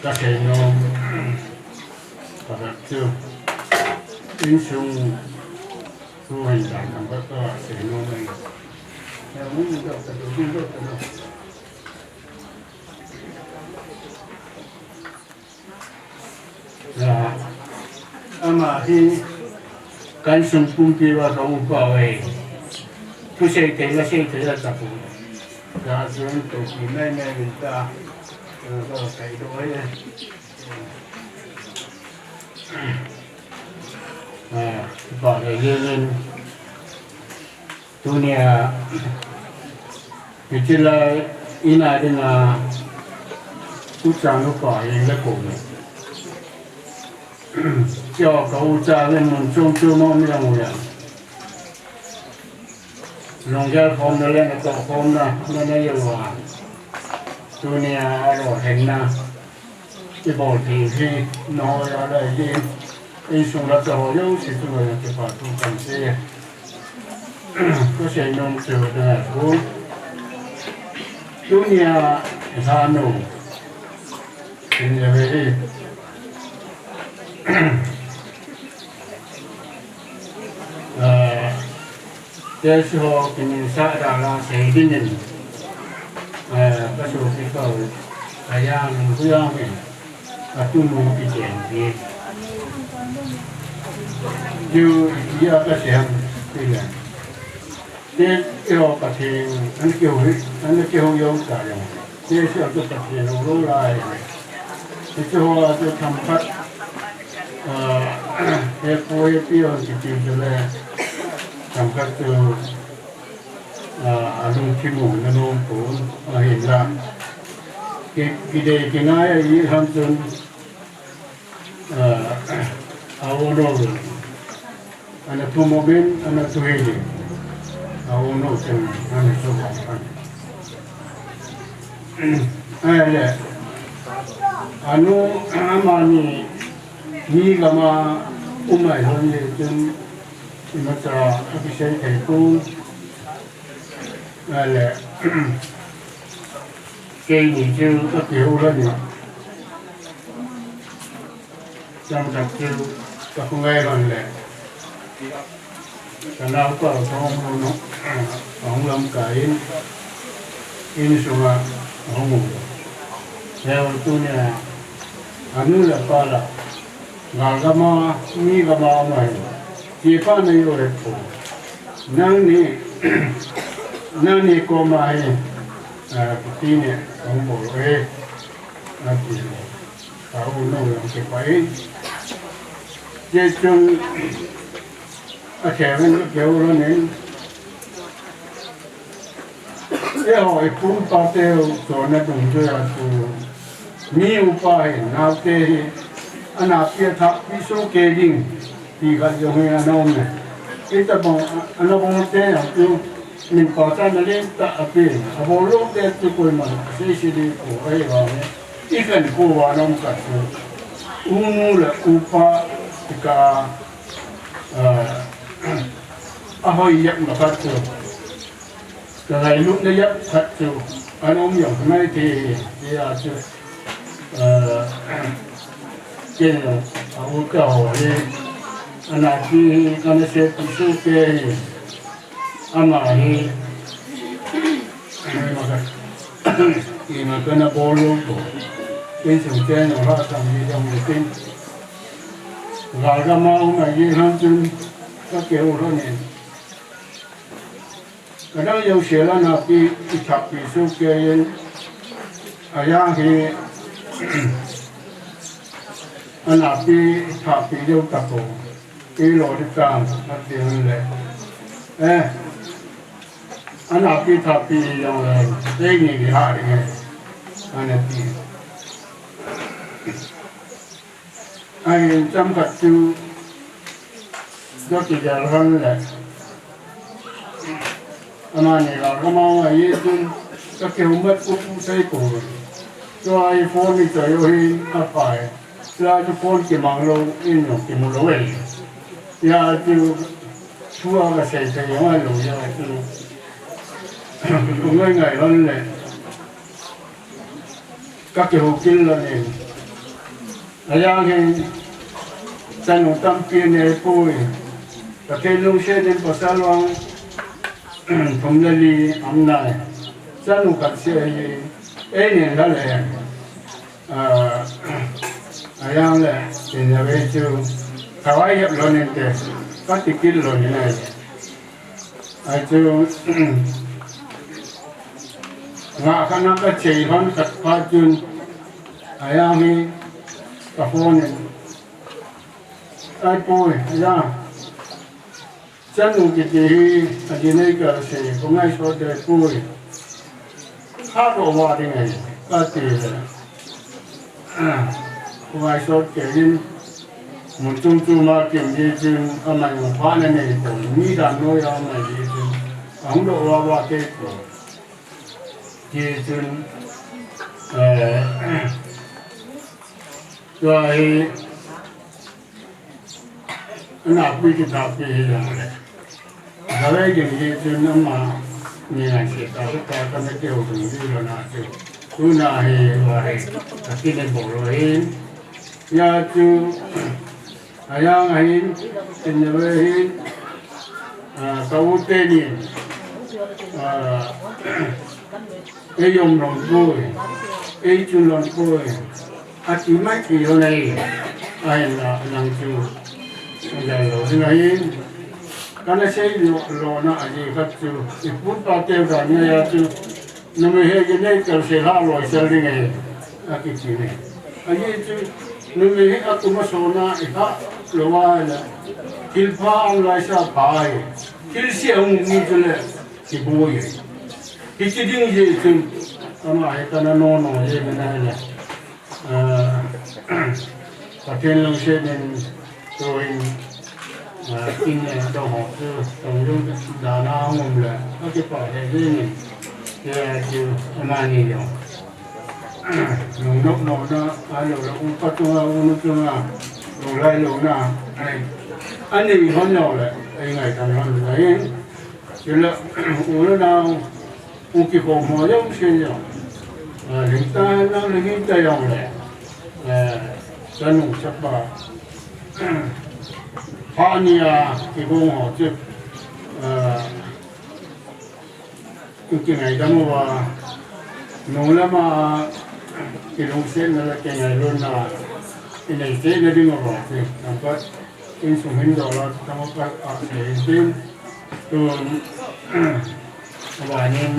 kasei nom pakhat chu insung thu hin dan ham kasei nom ahi. Ama hi ka insung pumpi uva ka upa uve. Thusei thei la sei thei la tapou. Ka chun topi mai mai vin ta. Ka kai do e. Ah, ba le yin. Tunia, hiche lai in a dinga, ucha nupa in le ko me. Cho ka ucha le mun chom chom mo mi ang uya. Lunggel khom na le na to khom na, na na yo wa. Tunia aro hen na. Ibol ding hi, nahoi a lai ding, insung la cha ho jouse chunga jong kipa thu kan sei. Kasei nom chu dang a thu. Tunia lhanu. Tin le ve hi. Ah, Teso kinin sa da la sei dingin, eh, ka sopi kau, ka yang, ku yang in, ka tumu ki chen di. Yu, ya ka siam, ti le. Teso ka thing, an kiu, an kiu yo ka yang. Teso ka thing, lo lai. Teso ka thing, themkhat, ah, he pu he pi hon kiti chu le, themkhat chu, ah, alungthim u na nom pon, ahinla. Ki, kidei kingai a i ham chun, ah, a u no, ana thum uvin, ana thuhil in, a u no chun, ana thum uvin. Ahile, anu, amani, mi gam a um ahilou jeh chun, imacha akisei thei pon. Ahile, keini chu kakihou lhon in. Chomkhat chu kakhongai lhon le, ka naopa kahung lhon u, ahung lamkai in, insunga ahung u. Heo tunia, anu le apa la, gal gam a, mi gam a um ahi. Tipa nei u le po. Nangni, nangni koma hi, ah, kiti ni, ahung bol u e. Ati. Ka u no jong kipah in. Hichun a thei uvin ka keu lhon in. Eiho, ipu ipa teu chonna dungjuia chu mi upa hi, naote hi, anapi athahpi sohkei ding, ti khat jong hi ana um e. Hitobang, ana bol te jong chu, min pachatna lentah apen, abol lou te chu koiman seise ding po ahi vang e. Ikhen kou vana um khat chu, unu le upa, tika, a, ahoi jep ma khat chu. Ka ngailutna jep khat chu ana um jong maithei, tia chu, eh, kei jong a u kaho hi, anapi hi kana sepi sohkei hi, ama hi, ima ka, ima kana bol lou ko. Insung ten jong lhasam ji jong le tin. Gal gam a um ahi hang chun, ka keu lhon in. Kadang jouse la anapi ithahpi sohkei in, ajang hi, anapi ithahpi jou tapou, ilo ding tam, ati le. Eh, anapi ithahpi jong le, eini kihah ding e, anati. Ahin chomkhat chu, ka kigel lhon le, amani gal gam a um ahi chun, ka kihoumat u u sei ko. Chua hi phone ichoi u hin aphai. Chua chu phone kimang lou, in jong kimu lou e. Hia chu, thu a kasei thei jong ahilou hia chu, ka ngai ngai lhon le. Ka kihou kit lhon in. Ajang hin, chanu tampi anei poi. Pathen lungset in pasal vang, thum le li aum nai. Chanu khat seh ahi, eini lha le. A, ajang le, tin le ve chu, thawai jep lhon inte, kati kit lhon in ahi. Ahi chu, ngah khat na kachei lhon khat phat chun, ajang hi ka phone in, "Ai poi, ajang. Chanu kiti hi, ajinei kase, ko ngaisot deh poi. Kha ko va ding ahi," kati le. Ko ngaisot kei in, mun chom chom a kim ji chun, amai mun pha na nei to, mi dan noi a amai ji chun, ahung doh va va te to. Ji chun, eh, tua hi, anapi kithahpi hi jong le. Khatvei ding hi chun amani ngaisot ta, ta, ta kana kihou ding ji lhon a chu. Tuna hi, va hi, ka kine bol lou hin. Hia chu, ajang ahin, tin le ve hin, a, ka u tenin, a, ei um lhon poi, ei chun lhon poi, ati mai ti lhon ahi, ahinla nang chu, ajal lou hin ahin, kana sei lou, louna ahi khat chu, ipu ipa teu dan ngai a chu, numei hi kinei kal se lha loi sel ding ahi, akiti ne. Ahi chu, numei hi akum a sona i kha lou a le, thil pha ang lai sa pha ahi, thil se a hung ni chu le, kiboi ahi. Hiche ding jeh chun, ama hi kana nono jeng in ahile. Ah, Pathen lungset in tuin, ah, kin le dong ho chu, tong jong dan a hung um le, akipah lheh jeng in, tia chu amani jong. Nung nop nopna, ahilou le, upa chunga, unu chunga, nung lai louna, ai, anei lhon jong le, ei ngaidam lhon jeng in, chule, u le nao, u kikhom ho jouse jong, ah, lhing ta, nang lhing ta jong le, eh, chanu chapa, phat ni a kigong ho chu, eh, kingaidam uva, nung lama kilungsetna le kingailutna inei cheh na ding uva chu, tamkhat insung hin dola, tamkhat a sei in tin, tun, abanin,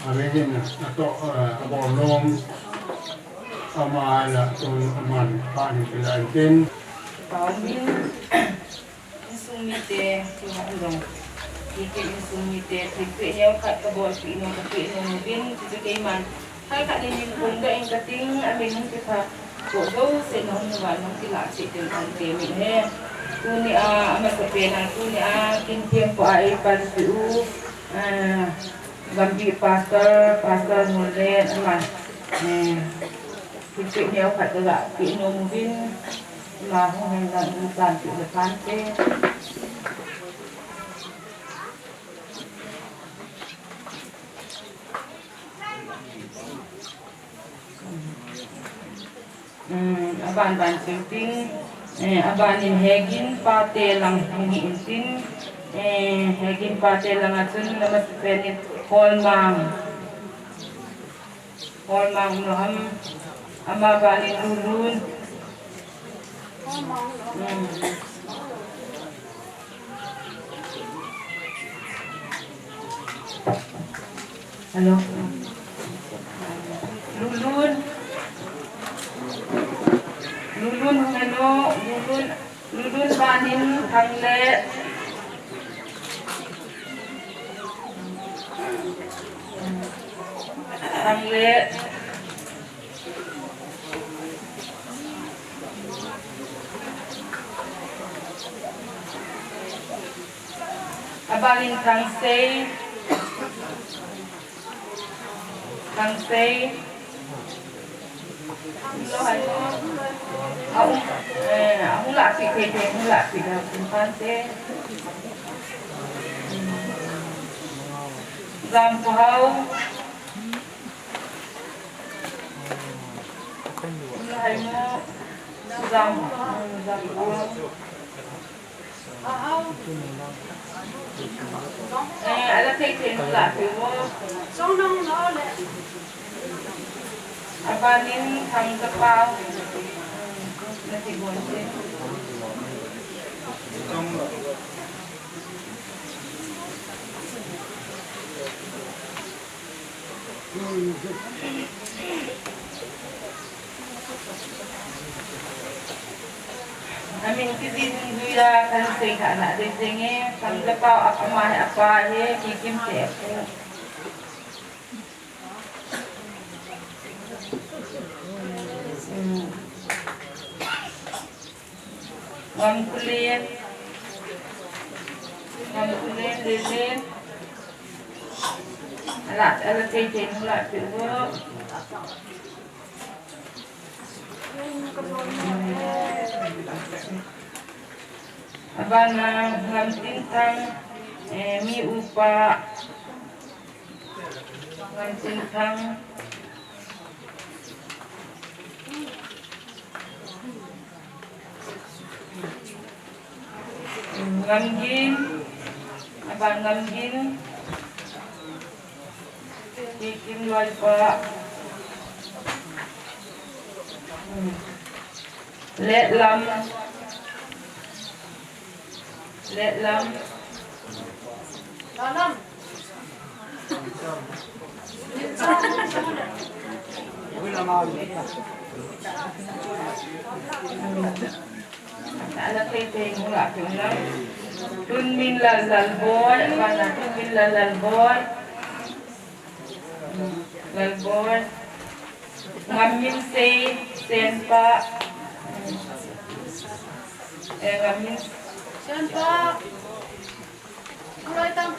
aven in, atoh, eh, abol nom, ama la tun aman phat ni kila in tin. Insung mite, tina dong. Hiche insung mite thilpeh neokhat kabolpeh nom, kapeh nom uvin, chuchu keiman. Khat khat in min kong da in kating, amin hung kipha. Ko do se nom nuva nom kila se tin kong te min he. Tuni a, amasapen a, tuni a, kin thempu a eipanpi u. Ah, Gambih Pastor, Pastor Mulen, ama, eh, thilpeh neokhat kaga peh nom uvin, ama hung hen lang hung tanpeh le phante. Um, aban ban shooting, eh, aban in Hegin pate lang hung hi intin, eh, Hegin pate lang a chun amasapen in Holmang, Holmang Noham, ama ban in Lulun. Um. Hello. Lulun. Lulun, hello. Lulun. Lulun ban in Thangle. Thangle. Aban in Thangsei. Thangsei. Lo hai mo. A um, eh, a um la pi te te, um la pi da, um pan te. Jam ko hau. Hai mo, jam, jam ko. Eh, ala thei thei la pe mo. Aban in Thangkapau. Na ti bon se. Amin kijih dungjui a kahin seithah na ding ding e, Thangkapau a ama hi apa hi, Kikim te apu. Hmm. Ngamkulen. Ngamkulen, Lelen. Ala, ala thei thei nu la pe u. Abana Ngamtinthang, eh, mi upa. Ngamtinthang. Ngamgin, aban Ngamgin, Kikim loipa, Letlam, Letlam, Letlam. Ana thei thei mu la thei na. Tunminlal Lalboi, mana Tunminlal Lalboi. Lalboi. Ngamminsei, Senpa. Eh, Ngammin. Senpa. Kulai tang.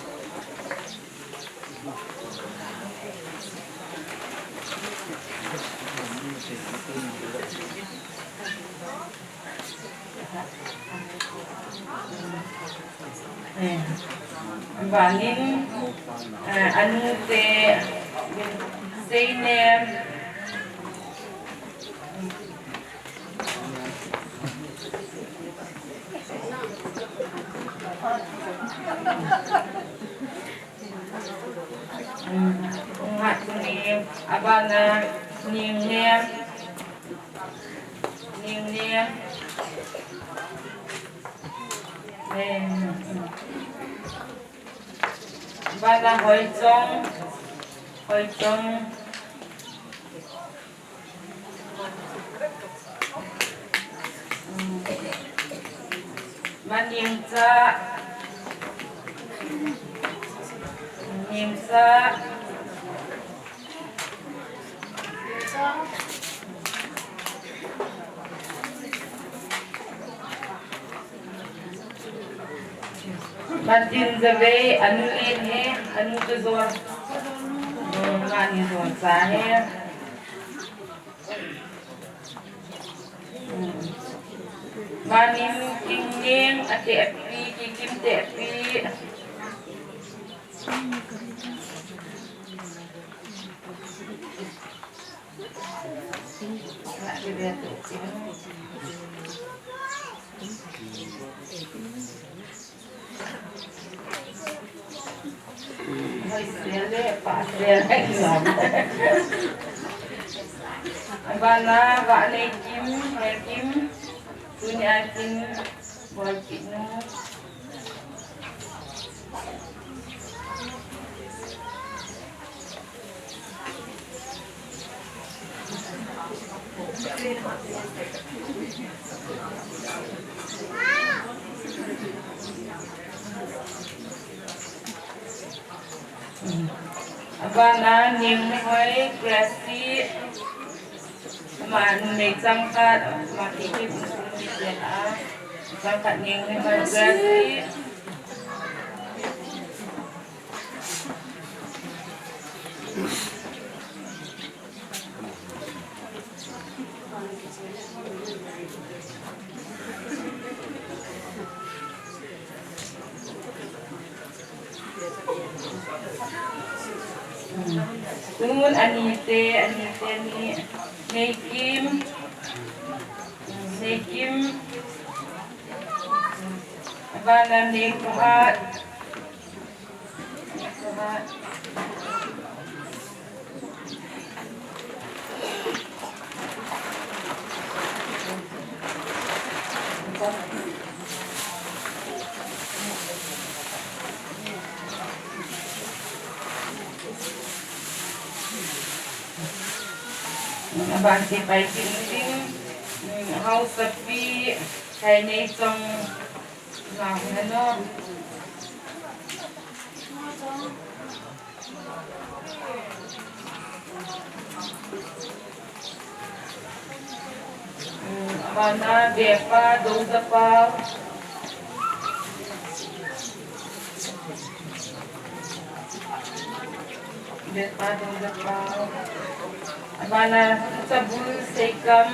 Eh, abanin, eh, anute, Seinem. Hmm, Ngatnem, abana Ningnem. Ningnem. Eh, hmm. Abana Hoichong. Hoichong. Maningcha. Nimsa. Martin Zavei, anu len he, anu chu jol. Hmm, mani jol cha he. Hmm. Mani Kingneng, atehpi, Kikim tehpi. Abana, Vaneikim, Neikim, tunia kin, Boikit nu. Abana Ningmoi Gracie, ama numei changkhat, ama kiki bung sung ni tia, changkhat Ningmoi Gracie. Tun anite, anite ni, Neikim, Neikim, abana Neikohat. Abang si pai si ding, mm, hausapi, kai nei chong, nga hena. Abana Bepa, Douzapa. Bepa, Douzapa. Abana Chabul, Seikam.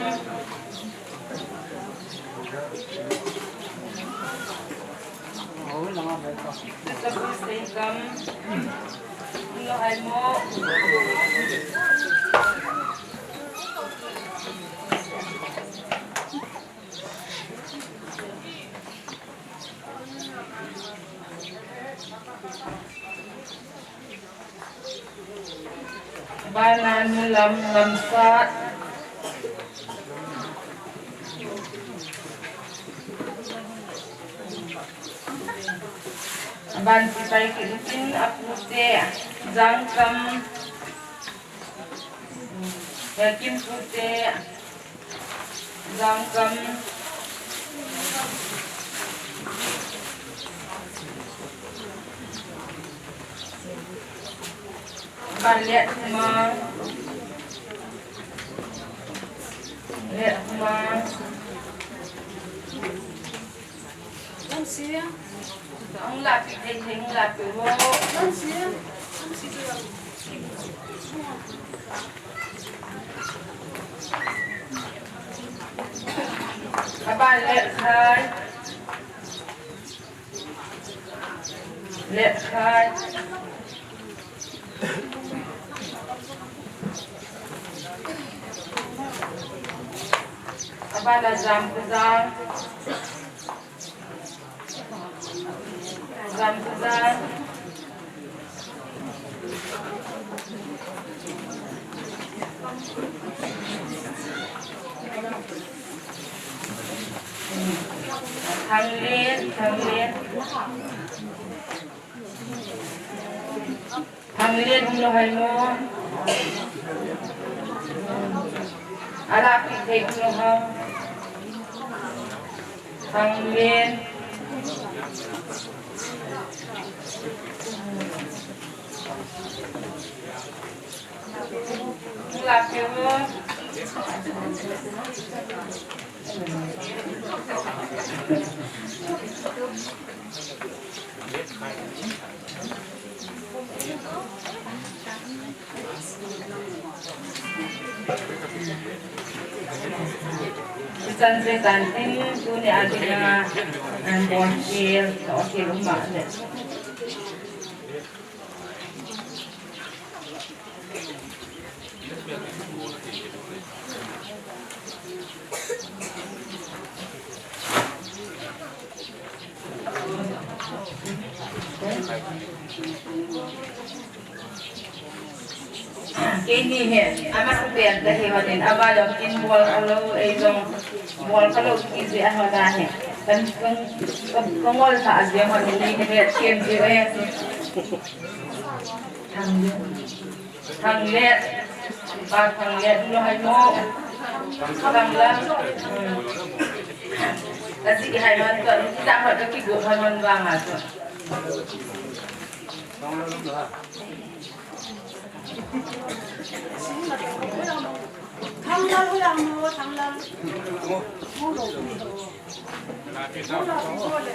Abana Nulam, Lamsat. Aban si pai kit utin, apute, Jangkam, Kim pute, Jangkam. Aban Letkhumang. Letkhumang. Ang lapi, ang lapi mo. Aban Letkhai. Letkhai. Abana Jamkhojang. Jamkhojang. Thanglen, Thanglen. Thanglen, um lou ham mo. Alapi thei um lou ham. Thanglen. Chan se tan tin tuni a dinga, an bon kil, to kil um mah le. Keini hi, ama sapen kahi honin, ama jong kin bol khalou, ei jong bol khalou kiti jeh a hon ahi. Kan, kan, kan, kan ngol tha jeh a hon ni, ni hi, ken jeh a. Thang le, thang le, pa thang le, lo hai mo. Thang la. Hmm. Ka ji hai man ka, ka ba ka ki go hai man ba nga ka. Thang la, lo yang mo, thang la. Mo lo. Mo lo.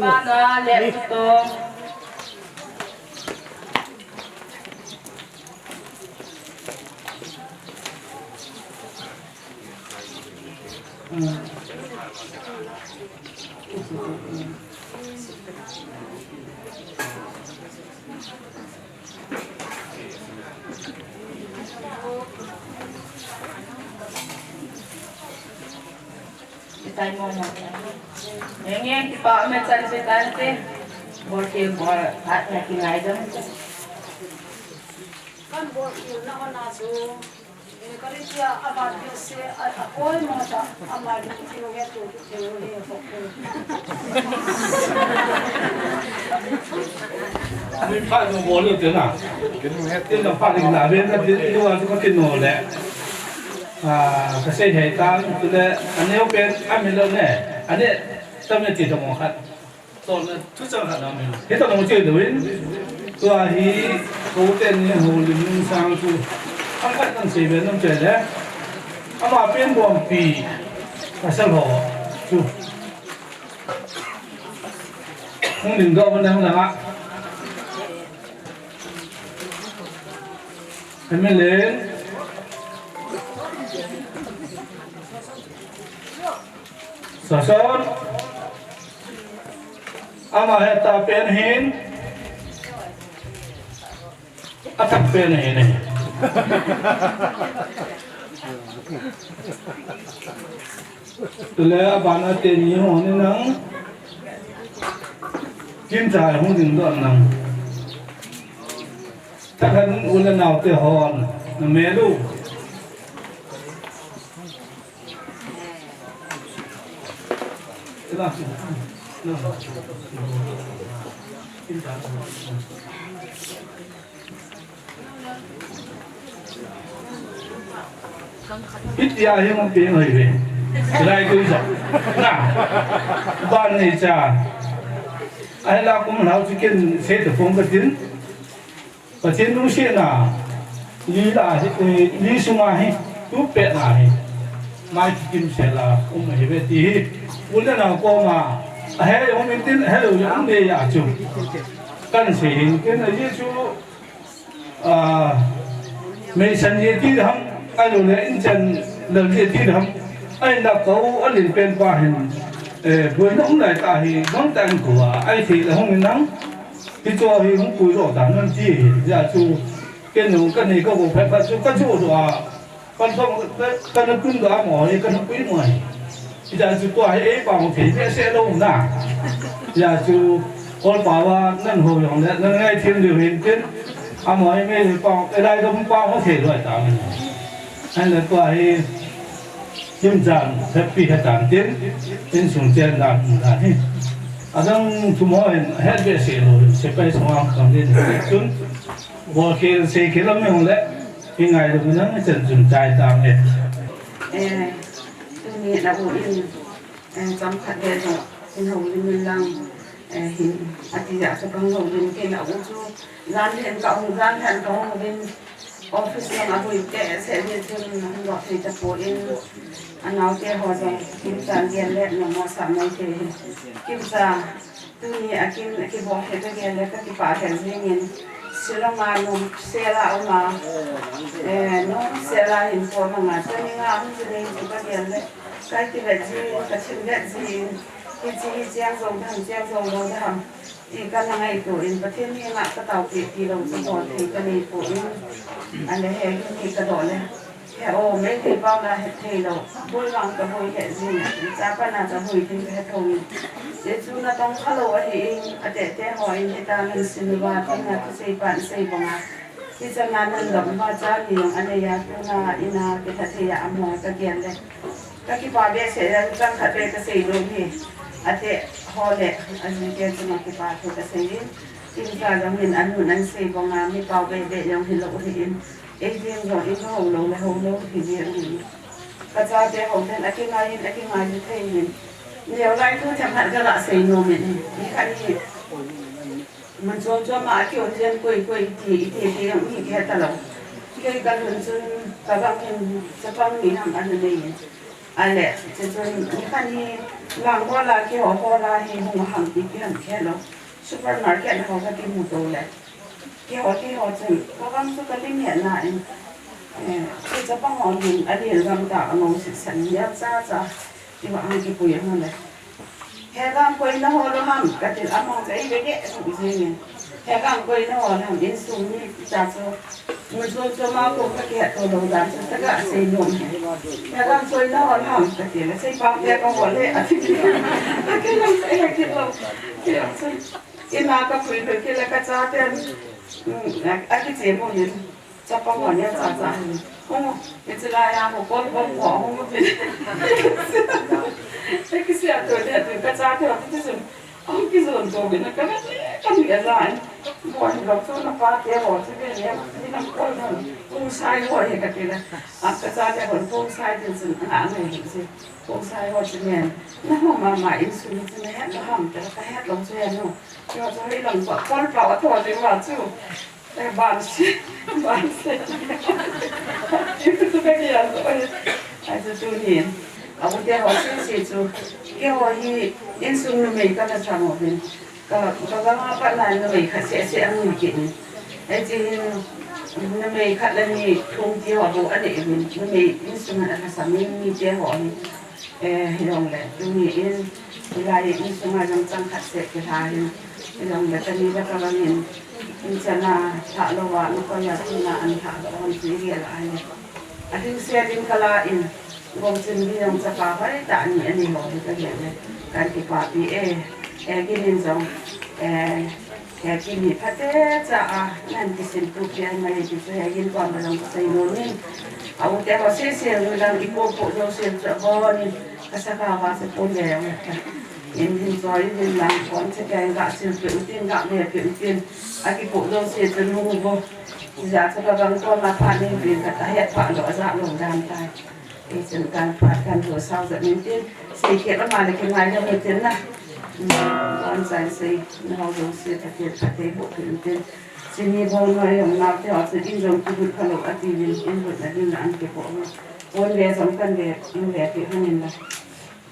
Bana le to. Kitai mo mo. Eng eng kipa me chan se tan te. Bol ke bol at na kingaidam. Kan bol ke na hon a chu. Eh, ka ri tia a bat be se a, a poi mo ta a ma lu ti lo he tu ti lo he ko ko. Ni pa no bol lo te na. Tin da pa ni na be na ti lo a tu ka tin no le. A, ka sei hei tan, tule, a neo pen, a mi lo ne, a ne, tam ne ti tam mo khat. Tol ne, thu chang khat na mi lo. Hi tam mo che do in, tua hi, ko ten ni ho lim nung sang chu, ang khat kan sei be nam che le. Ama pen bom pi, ka sa lo, chu. Hung ding do man dang la. Amen le. Sason. Ama heta pen hin. Athak pen hin. Tule abana teni hon nang. Kimchai hung ding don nang. Thakhat u le nao te hon, na mel u. Hitia hi hung peng hoi ve. Lai tui sa. Na. Ban nei cha. Ai la kum lau chicken se to pong ka tin. Pathen lungsetna, li la hi, eh, li sunga hi, tu petna hi, mai kikim sela, um hi ve ti hi, u le nao koma, ahe um in tin, ahe lou um le ya chu, kan sei hin, ken a ji chu, ah, meisan ji ti ham, ahilou le, inchen lal ji ti ham, ahin la ko, alin pen pa hin, eh, boina um lai ta hi, bang ta in ko a, ahi thei le hung in nang, Hichu hi hung puidoh dan nan ti hi, hijeh chun, ken jong kanei kagou phat phat chu kajoh doh a, pan thong ka, kana kun doh a mo hi, kana pui mo hi. Hijeh chun tua hi eipao thei behseh lou na. Hijeh chun, Kolpa va nan hou jong le, nan ngaithem diu hin tin, amaho hi mei pao, elai dom pao thei lou ahitai. Ahinla tua hi, Kimchan, happy hetan tin, insung chen dan, dan hi. Adang thum ho hin, het behseh lou hin, sepai sunga kham din, chun, bol khel, sei khel lam jong le, i ngai lou nang, chan chun chai tang e. Eh, tuni na u in, eh, chomkhat le jong, in houlim in lang. Eh, hin, ati jeh a chu kahung houlim kit in, a u chu jan lheh in kahung, jan lheh in kahung uvin, office lang aboi behseh jeh chun hung doh thei tapon, anaote ho jong Kimcha gel le nom mosah mai thei hi. Kimcha, tuni a kin, akibol thei kagel le kakipah lheh jengin, Shillong a nom sel a um a, eh, nom sel a hinkho mang a, tuni nga hung ji nei chu kagel le, kakivet jin, kathim vet jin, Hiche hi cheng jong dam, cheng jong lou dam. Ti kana ngaito in, Pathen henga kataopeh tilou chu bol thei kanei pon. Ahile hegin hi kadoh le, he o, Meitei pao la hethei lou, boi vang kaboi lheh jin, chapa na kaboi ding kahe thou in. Hichu natong khalou ahin, atehteh hon hitia nahin sei uva, tina thusei pan sei banga. Hichan a nahin dom uva, cha ni jong anei a, tuna in a kilha thei a um a kagel le. Kakipah behseh a, chang khat beh kasei nom hi. Ateh ho le ajite chunga kipa thu kasei in. Kimcha jong hin anun ahin sei banga, mi pao beh beh jong hilou ahin. Eijeng jong in hou lou le hou lou hi jeng in. Kachate ho ten akingai in, akingai ji thei in. Neo lai thu themkhat kaga sei nom in. Nikhat hi mun chom chom a kion jen koi koi iti, iti, iti jong hi kihe talou. Kei kalhun chun kagang hin chapang ni ham ana nei in. Ahile, chuchun nikhat hi lang hol a, keiho hol a hi hung ham ti kiham khelou. Supermarket ho kakimu to le. Keiho, keiho chun, kavang chu kalim het na in. Eh, kei chapang hon hin, alel gam ta, angong sitsan, neo cha cha, tivang kipui hon le. Hegang koi nahol u ham, katin amang chu eive ge, jing in. Hegang koi nahol ham, insung mi cha chu. Mun chom chom a kum kakihet to lou dan chu, kaga sei nom e. Hegang koi nahol ham, katin, asei pang te kahol e, ati. Kakilang sei hekit lou. Kilang sei. Ina kapui pui kit le kachaten, mm, a, akiche mo hin. Chapang ho neo cha cha hin. Hung, hiche laiya ho kol bom ho hung uvin. Kisei a to le, to kachate ho, ti chun. Hung kijon to uvin, kavet le, kavet le ajan. Bon lou chu napa te ho, chu ve le, ni nam kol nam. Hung sai ho hi kati le. A kachate ho, hung sai tin chun, ana ngai hin si. Hung sai ho chu nen. Naho mama insung chu nahet lou ham, te kahet lou chu he no. Keiho chu hoilang pa, kol pa, athou ding uva chu. Eh, banse, banse. Itu tu kaki yang tu. Ai, tu tu ni. Abu te ho sese chu. Keiho hi insung numei kana sang uvin. Ka, ka gam a pat na numei khat sese aum kit in. Ai, chu hin numei khat le ni thum ti ho bou anei uvin. Numei insung a lhasam mi, mite ho hi. Eh, hijongle, tuni in, hilai in sunga jong chang khat seh kilha in, hijongle, tani le kavang in, in chana lhah louva, nakoi a tuna an lhah lou hon chu igel a ahile. Ading sel in kala in, Gomching in jong chapa hoitah ni anei ho hi kagel le, kan kipapi e, eh, Gin in jong, eh, He kini phatecha a, nan kisim tu pia mai ti chu he kin pa ma jong kasei nom in. A u te ho sese nu jong i ko po jouse chu abon in. Kasakha va se po le jong ta. In hin choi in lang kon che kai ga sil pe u tin ga me pe u tin. A kipo jouse chu nu bo. Ja chu kavang to ma pha ni pin kata het pha lou ja lou dan tai. Ei chun kan phat kan thusau jat in tin, sei khet ama le kingai jong in tin na. Bon chai sei, nahou jouse Pathen phatthei boh in tin. Chini bon noi jong naote ho chun in jong kilut khalou ati in, in lutna ding a an kipoh. Bon ve jong kan ve, in ve peh hon in la.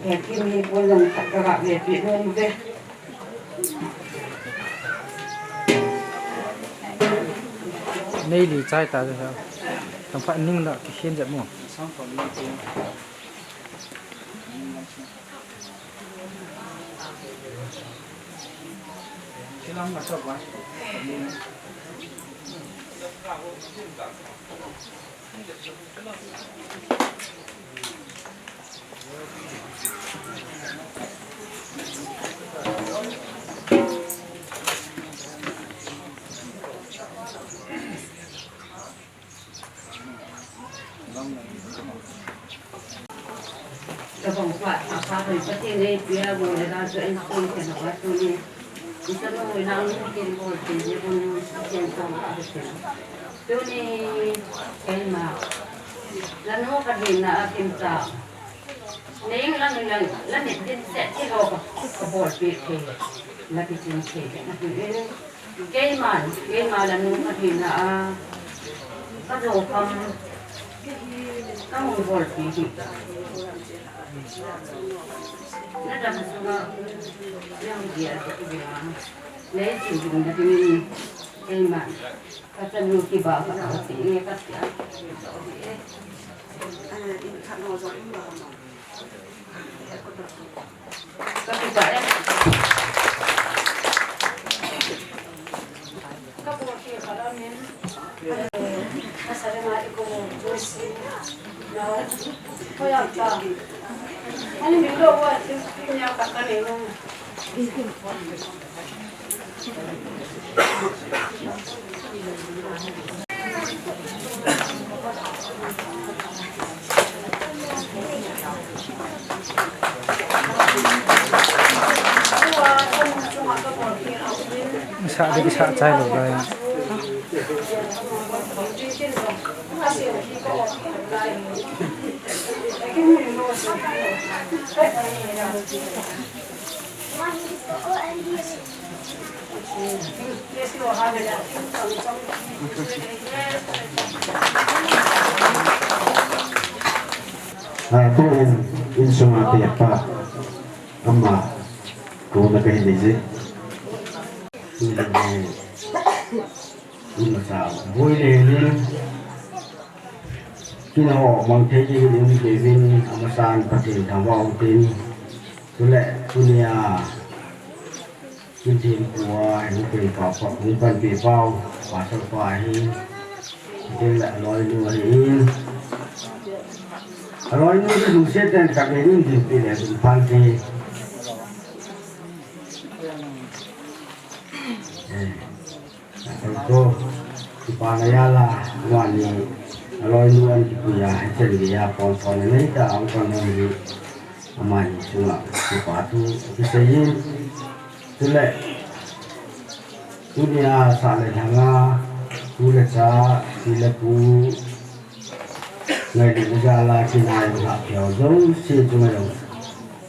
He kini bon jong khat kaga ve peh nom ve. Nei li chai ta. Tang phat ning la kikhen jat mo. Ka bang pa, pa, pa, pa, pa, ti nei pia, go le da, so en, so en, ke na pa, tu ni. Ita no, na, ni, ke, go, ke, je, go, ni, ke, so, pa, ke. Tu ni, ke, ma. La no, ka, di, na, a, kim, ta. Neng lang lang la ne tin se ti lo ka bol pi thei. La ki tin thei na ki e. Keiman, keima la nu ka thei na a. Ka jo kam. Ka hung bol pi hi. Na dam sunga. Yang dia ki dia. Nei tin tin na ki keiman. Ka chanu kiba ka ti e ka ti a. Ka ti ba e. Ka bo ti ka la min. Ka sa le ma i ko mo si. Na. Ko ya ta. Ani mi lo wa ti ni ya ka ka ne no. Sa ding sa chai lo lai. Ah, tu in, insunga te pa, ama, tu na kahin nei je. Tu na kahin nei. Imacha boi le nin, kin ho mang thei ding in um kei uvin, amasan Pathen thangvah u hitin. Chule, tunia, kin thempu a, hung panpi pa, hung panpi pau, pastor pa ahi, chule aloinu ahin. Aloinu hi lungset tah in ka nei ding, ding pi le ding pan ke. Eh. Ko, kipa na ya la, amani, aloinu an kipuiya, hiche ni ya, pon pon nei ta, ang pon nei ni, amani chunga, kipa thu, kisei in, chule, tunia sa le lhanga, tu le cha, pi le pu, ngailutna jal a, kinai u ha, pia u, jouse chunga jong,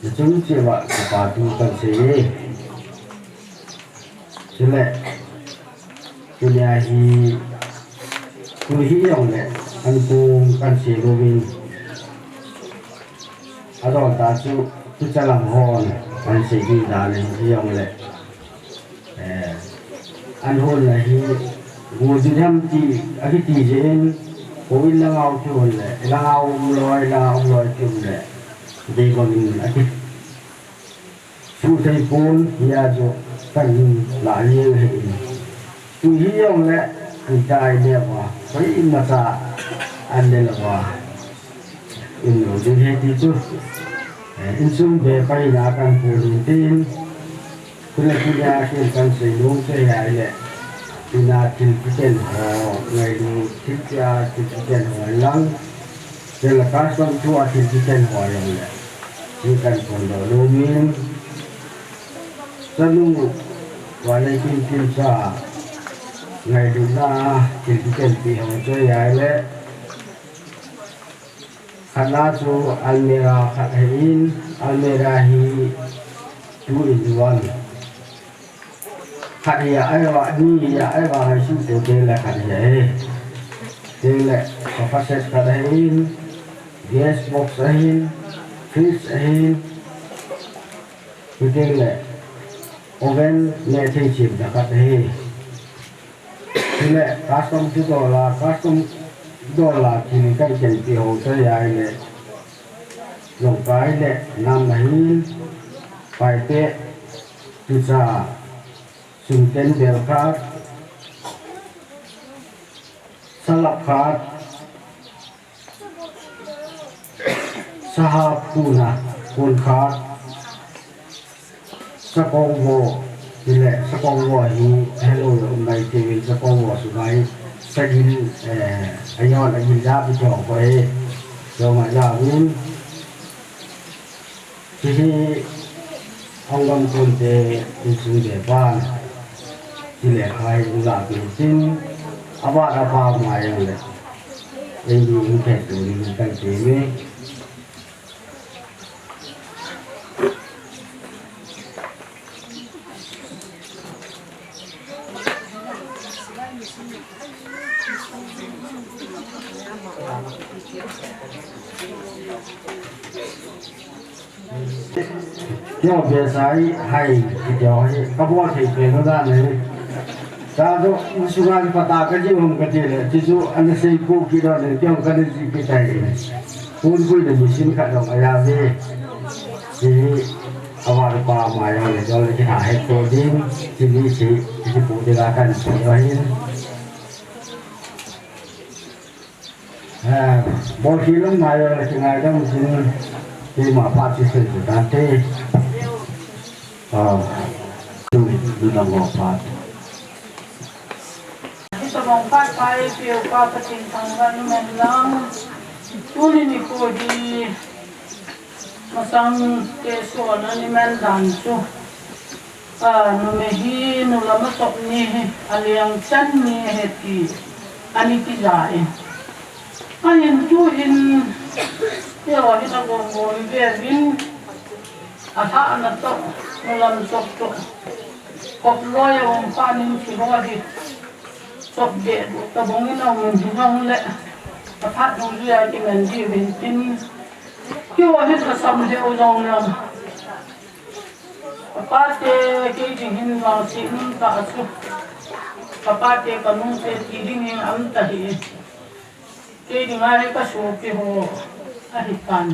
na chung cheh uva, kipa thu kan sei e. Chule, tunia hi, tu hi jong le, an kong kan sei louvin. Adon ta chu, tu chalang hon, kan sei ding dan hi jong le. Eh, an hon na hi, go ding ham ti, akiti jeh in, ko in langa u kihon le, langa u um loi, langa um loi kihon le, dei bang in aki. Suhthei pon, hia chu kan la jeng ahi. Tu hi jong le, an dai le uva, koi imacha an le uva. In lo ding ahi ti chu. Eh, insung be paina kan pon in tin. Tule tunia kin kan sei nom chu ahile. Ina thil kikhen ho, ngailut thil kia thil kikhen ho lang. Chule custom thua thil kikhen ho jong le. Hi kan phondoh nom in. Chanu, vanei kimkim cha, ngailutna, thil kikhenpi ho chu ahile. Khatna chu almirah khat ahin, almirah hi two in one. Khat hi a, ahivang, ni hi a, ahivang ngaisuteu te le khat hi ahi. Te le sofa set khat ahin, gas box ahin, fridge ahin, chuteng le oven nehthei semna khat ahi. Chule custom chu dola, custom dola thil kan khenpi ho chu ahile, longkai le nam ahin, paite, tucha, sumten bel khat, salap khat, sahap kuna, kun khat, sakong vo, tile sakong vo hi, hello, um mai tiuvin sakong vo sunga hi, sagil, eh, ayon agil ja pi jo ko e, jo ma ja vin. Hiche hi, hung gam kon te, insung te pan, chule khai ula pi tin, ava apa mai le, eini in ke tu ni kan ti me. Kio besai hai, kio hai, kabol thei thei lo dan nei. Kado, musunga ki pata kaji hom kati le, tisu ana sei ko kilo nei, kio kana ji kitai. Pun pui le machine khat dong aya ve. Ti avar pa ma yo le, yo le ki ha he ko ding, ti ni si, ti pu de la kan si yo hin. Eh, bol kilom ngai le kingai dam jin, keima phat kisei chu tante. Ah, tu, tu dam bol phat. Hitabang phat pai piu pa Pathen thangvah in um hen lang. Tuni nikho hi Masang te suan ani man dan chu. A, numei hi nulam a sop ni hi, a liang chan ni hi ti, ani kija e. Ahin tuhin, keiho hin a gom gom ve vin, a thah na toh, nulam sop toh. Kop loi a um pa nin keiho hi. Sop de, tabang in a um hi jong le, a thah jong jui a kiman ji vin tin. Keiho hi ka sam lheh u jong le. Ka pate kei ding hin vangset um tah chu. Ka pate ka nute ti ding hin um tah hi. Kei dinga hi ka sopi ho ahi tan.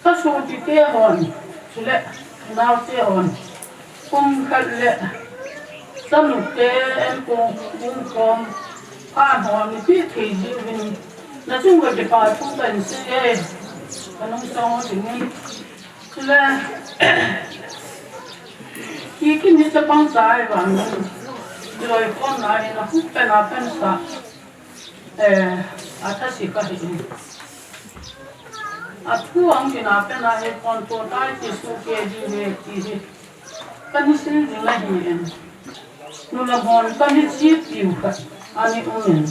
Ka sopi te hon, chule naote hon. Kum khat le, chanute en kum, kum kom, khan hon, nipi thei ji vin. Na chung ka kipa thu kan sei e. Ka nung song ding in. Chule, Kikim hi chapang cha ahi vangin, Kiloi khon na hin a hu pen a pen sa, eh, a thase kahi in. A thu ang kin a pen a hi kon to tai ti su ke di ve ti hi. Ka nisin ding ahi in. Nula hon ka ni chi piu kha, ani um in.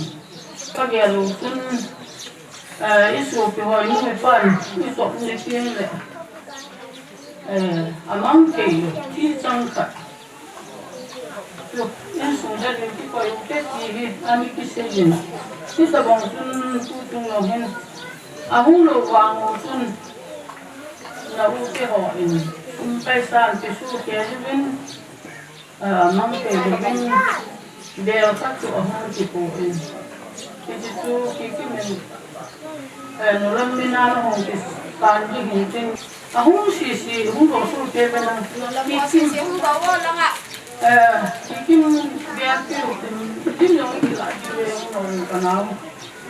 Ka gel u chun, eh, i sopi ho i nu i pan, i sop ni pieng le, eh, a mang kei u, thi chang kha. Chu, insung le ding kikoi u te ti hi, ani kisei in. Hitabang chun tu tung lo hin, a hung lo vang u chun, na u te ho in, um, paisa an ti su ke ji vin, A, mang te ding in, bel khat chu a hung kipo in. Hiche chu Kikim in, eh, nulam mina na hung kisan ding hin tin. A hung sisi, hung doh su te pe na. Kikim, eh, Kikim bel piu tin, tin jong kila ji ve hung doh in ka nao.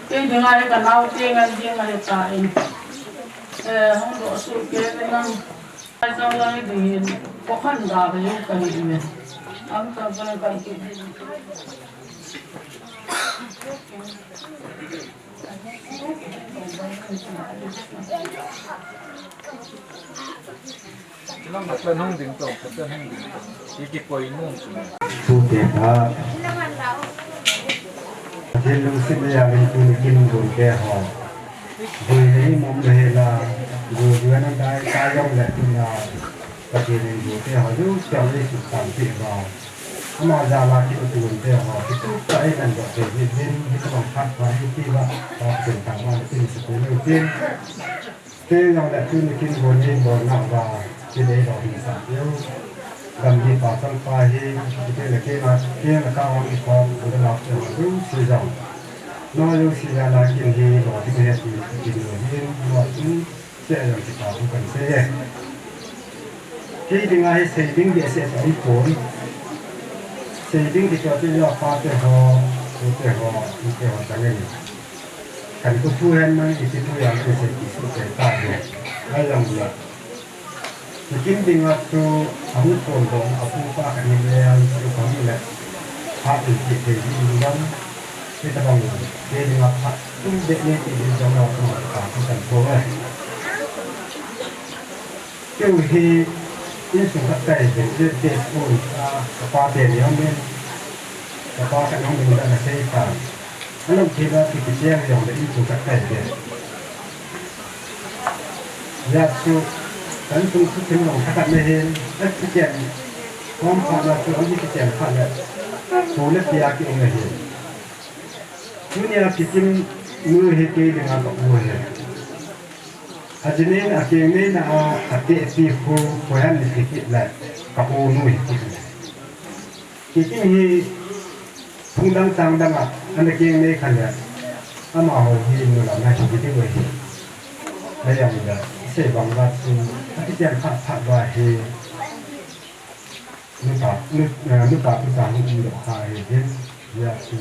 Kei dinga hi ka nao te ngan ding ahi ta in. Eh, hung doh su te pe na. Tute pa. Pathen lungset le a len tuni kin gon te ho. Vui le imum le hela, vui vui na dai ka jong le tuna, Pathen in vui te ho, vui te ho le su tam pi ba. Ama jal a ki u tun te ho, ki tu ka e nan do te hi din, hi ka bang khat ba hi ti ba, Pathen tang ma le tin sa te le tin. Te jong le tuni kin gon ni gon na ba, ki le do hi sa te. Gamgi pa chang pa hi, kei le kei na, kei na ka wang i khom, u da lak te ho, u si jong. No, u si jong na kin hi, lo ti he ti, kin lo hi, lo ti, te jong ti pa hu kan se ye. Kei dinga hi sei ding behseh a um pon. Sei ding kiti chu lo pa te ho, u te ho, u te ho chang in. Kan ku thu hen man i ti thu jong ki sei ti su te ta hi. Ai jong la. Nikim dinga chu a hung kon dong a pu pa ka ni le an chu ka ni le. Ha ti ti te ni dong. Ti ta bang le. Te dinga pha tu de ni ti ni dong la ko ka kan ko le. Keu hi insung khat kai hi, hi, hi, school, a, ka pa te ni hom in, ka pa ka hom in da na sei ta. Ano thei da ki ki siang yong da insung khat kai hi. Ya chu, kan tung su kin long khat khat me hin, a ki siang, hom khat na chu, a ki siang khat le, ko le pia ki ong me hin. Tunia Kikim Nu hi kei dinga ka u ahi. Ajinei a keng nei na a, atehpi khu koiham ni kiti le, ka u nu hi kiti le. Kiti hi phung dang chang dang a, ana keng nei kha le, amaho hi nu lam na hi kiti le hi. Na yang le, isei bang la chu, akichen kha pha ba hi. Nupa, nu, eh, nupa tu sa hung um doh kha hi din, ya chu.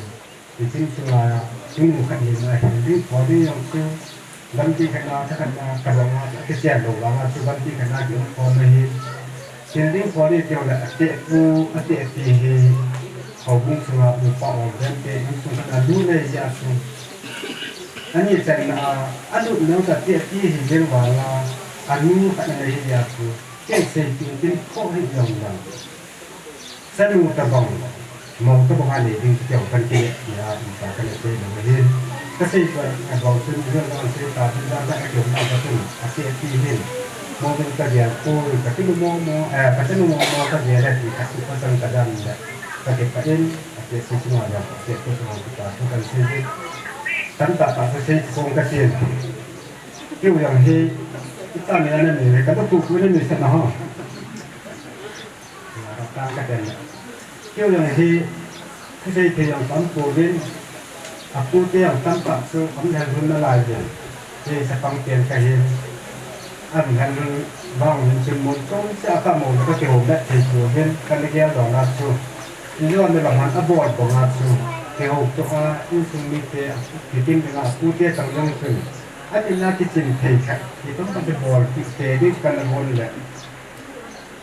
Hitin chunga, tunu khat hi na hin ding pho ding jong chu, lampi khat na, thakhat na, ka bang a, ka chen lo vang a chu, lampi khat na ki um pho na hi. Hin ding pho ding teu le, atehpu, atehpi hi, houbung chunga, upa o, lampi, insung khat na, nu nei ya chu. Ani chan na, anu nang ka atehpi hi ding vang a, anu khat na nei ya chu. Kei sei tin tin kho hi jong jong. Chanu tabang, mou tabang a nei ding keu kan ti, tia, tia kan sei lo hi. Ka sei pa, a bang chun, jong jong sei ta, tin jong jong a keu na ka chun, atehpi hin. Mou ding ka dia ko, ka ti mo mo, eh, ka ti mo mo ka dia la ti, ka ti ko sang ka jam da. Ka ti pa in, atehpi chunga jam, atehpi chunga jam, ka ti kan sei. Tam ta ta ka sei ko ka ti. Keu jong hi, ita ni ana ni, ka tu ku ni ni sa na ho. Tang ka ten. Keu jong hi, thusei thei jong tam pouvin, apute jong tamtah chu, aum lheh lhun nalai uvin. Hiche chapang pen ka hin, aum lheh lhun vang min chun mun chom cheh a ka mo le ka kihou le thei pouvin, ka na gel doh na chu. Injo ni lam han abol bang a chu, kihou toh a, insung mite, hitin dinga apute chang jong chun. Atin a kichin thei khat, hitam khat bolpi te ding ka na bol le.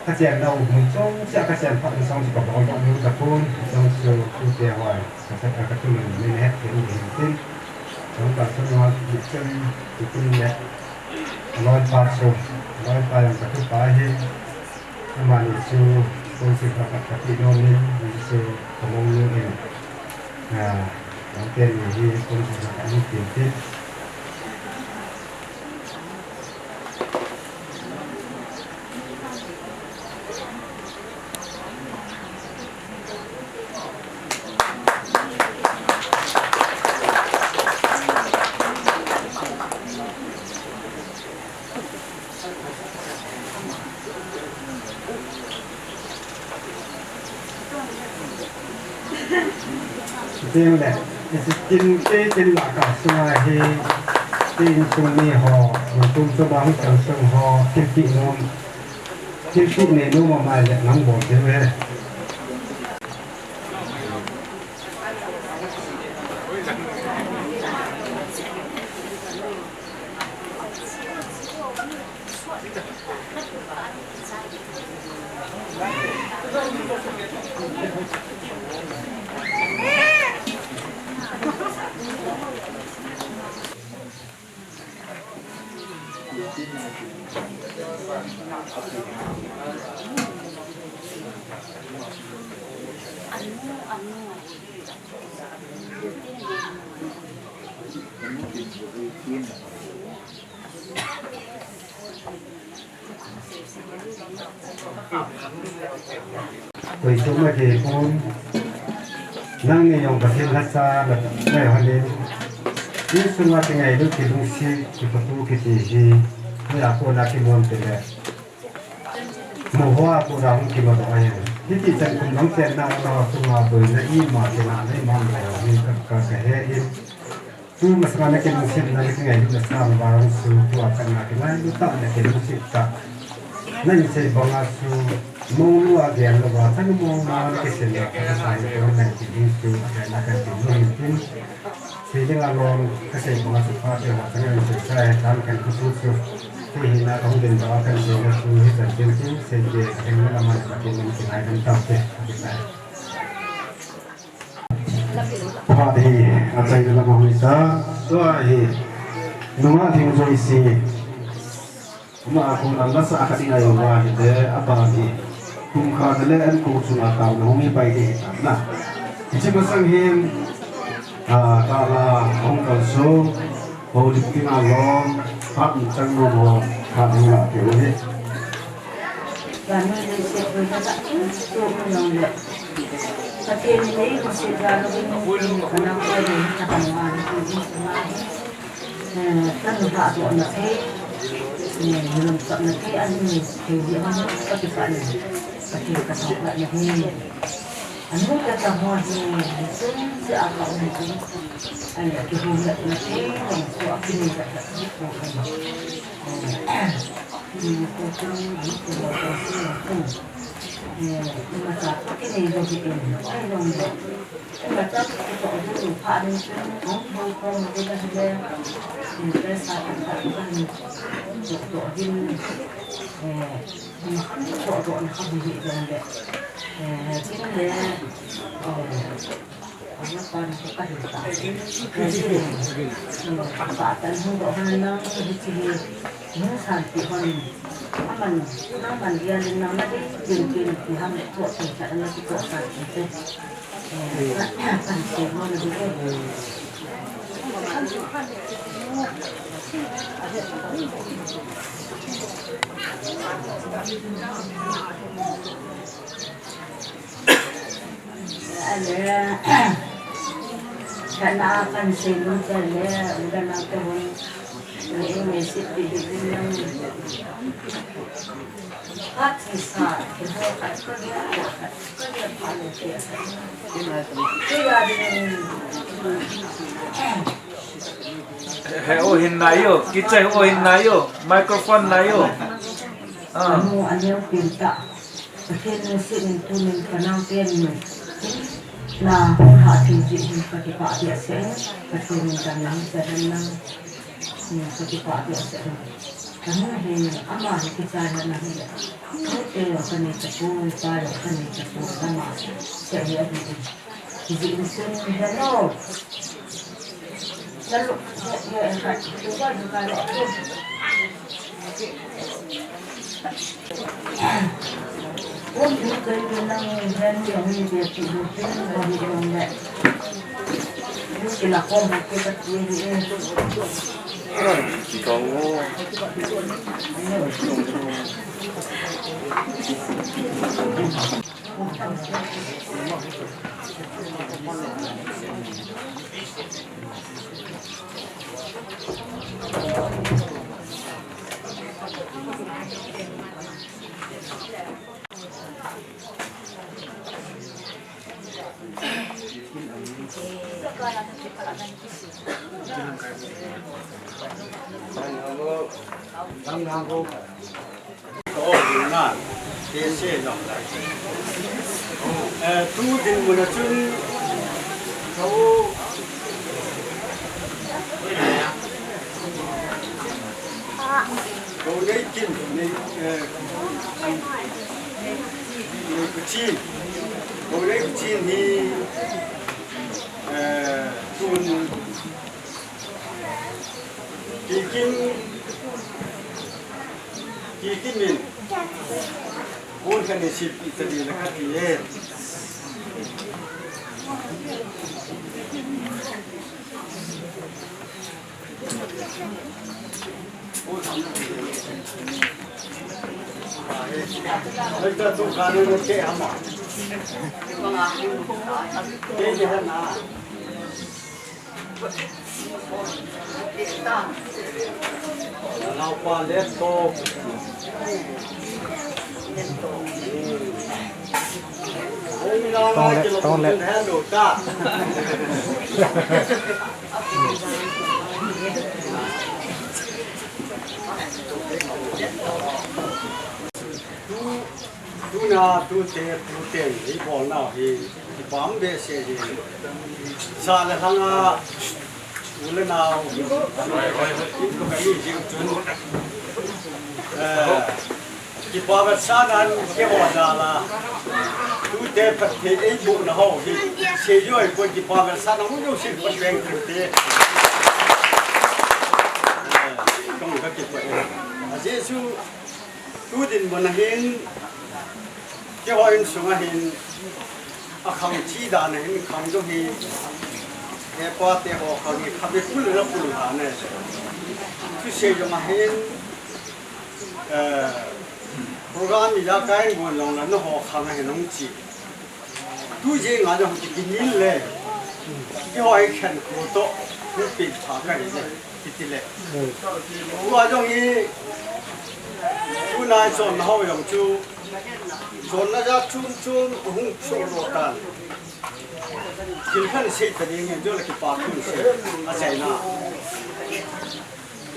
Ka chen nau mun chom cheh a ka chen phat in song chu ka bol doh nu ta pon, song chu tute hoi, ka sat a ka tu man min het ke ni hin tin. Song ka tu ma ki chen, ki tin le. Loi pa chu, loi pa jong ka tu pa hi. Amani chu, kong si ka ka ka ti nom in, ni chu ka mong nu in. Ah, ang ten ni hi, kong si ka ka ni tin tin. Ding le, isi tin te tin la ka sunga hi, tin sung ni ho, tum sung ba hung chang sung ho, tin pi nom, tin pi ne nom ma mai le nang bol te ve. Koi chu ma ke pon. Nang ni jong Pathen lhacha la ngai hon in. Insunga kingailut kilungset kiphathu kiti hi. Koi a kona kinom te le. Mo hoa kona hung kima doh ahi. Hiti chan kum lang chen na na sunga boina ima kina na ima mo hi ka ka he in. Tu masanga na kilungsetna na kingailutna sanga vang chu tua khatna kingailut tah na kilungset tah. Na in sei banga chu mong lua gel louva chanu mong na na kisilna ka sai ko na ti ding chu na kan ti mo hin tin. Sei ding alom ka sei banga chu pa te ho chanu in sei sai tan kan ku chu chu. Ti hi na kong din ba kan sei na chu hi chan tin tin sei ke ka heng na ma ka tin na kingailutna tah te. Phat hi achaina lama hung ta. Tua hi nunga thing jouse. Uma a kona lasa khat i ngai uva ahile, aban hi kum khat le an ko chunga taona hung hi pai ding ahi tan na. Hiche masang hin, a, kala hung kalson, Holy Spirit a lom, phat chang nom ho, phat hung la keu hi. Pathen in eimusah jal uvin, kanam ko ding, kanam ko ding, kanam ko ding, eh, kanam ko ding, eh, kanam ko ding, eh, Pathen ka thangvah na hi. Anu ka ta ho hi, chun si a ka um hi. Ai, kihoulimna thei, so a kinei ka ta hi ko ka. Eh, ni ko chun, ni ko ko si ko. Eh, ima sa ko kinei lo hi in. Ai, long lo. Ima sa ko ko ko pha ni chun, ko ko ko mo de ka le. Ni pe sa ka ka ni. Ko ko din. Eh, Toh toh na kha bul hi jong le. Eh, kin le. Oh. Ana pan ko ka hin ta. Sa tan hung doh han nang hi chi hi. Hung san ti hon. Aman, nang man dia le nang na de kin kin ti ham toh toh sa na ti toh sa ti te. He, o hin nai o, kichai o hin nai o, microphone nai o. Ah. Anu, anu, pinta. Pathen in sin in tunin kanam pen in. Na, ha, thil ji hin ka kipah dia se. Pathen in dam na hin sa dan na. Ni ka kipah dia se. Kanu hi, ama hi kichai na hi. Te yo kani ta pu, pa yo kani ta pu, ama. Se hi a bi. Ji in sun hello. Hello. Eh, tu dinmun a chun, ko, ko nei kin, nei, eh, nei kuchin, ko nei kuchin hi, eh, tun, Kikim, Kikim in. Kun kan isil ita di na kati eh. Ita tu kanu ke ama. Ke ke na. Tong le, tong le. Tuna, tute, tuten, hi bolnau hi, kipah behseh hi. Sa le lhanga, u le nao, i pu ka i jing chun. Eh, kipah vetsahnan keiho jal a. Tute Pathen eibohna ho hi, seijui pon kipah vetsahnan u jouse Pathen tute. Eh, kong ka kipah e. A Jesu Tu dinmun a hin, keiho insung a hin, a khang chi dan a hin khang dong hi, he pa te ho khang hi, khatvei pul le pul dan a. Thusei jong a hin, eh, program ijakai in gon jong le nangho khang a hin hung chi. Tu jeng a jong kiti nin le. Kihoi khen ko to. Ku pin pha ka ni le. Kiti le. Tua jong hi. Tunai chonna ho jong chu. Chonna ja chum chum hung chu ro tan. Thil khat sei ta ding ngen jo le kipa thu sei. A China.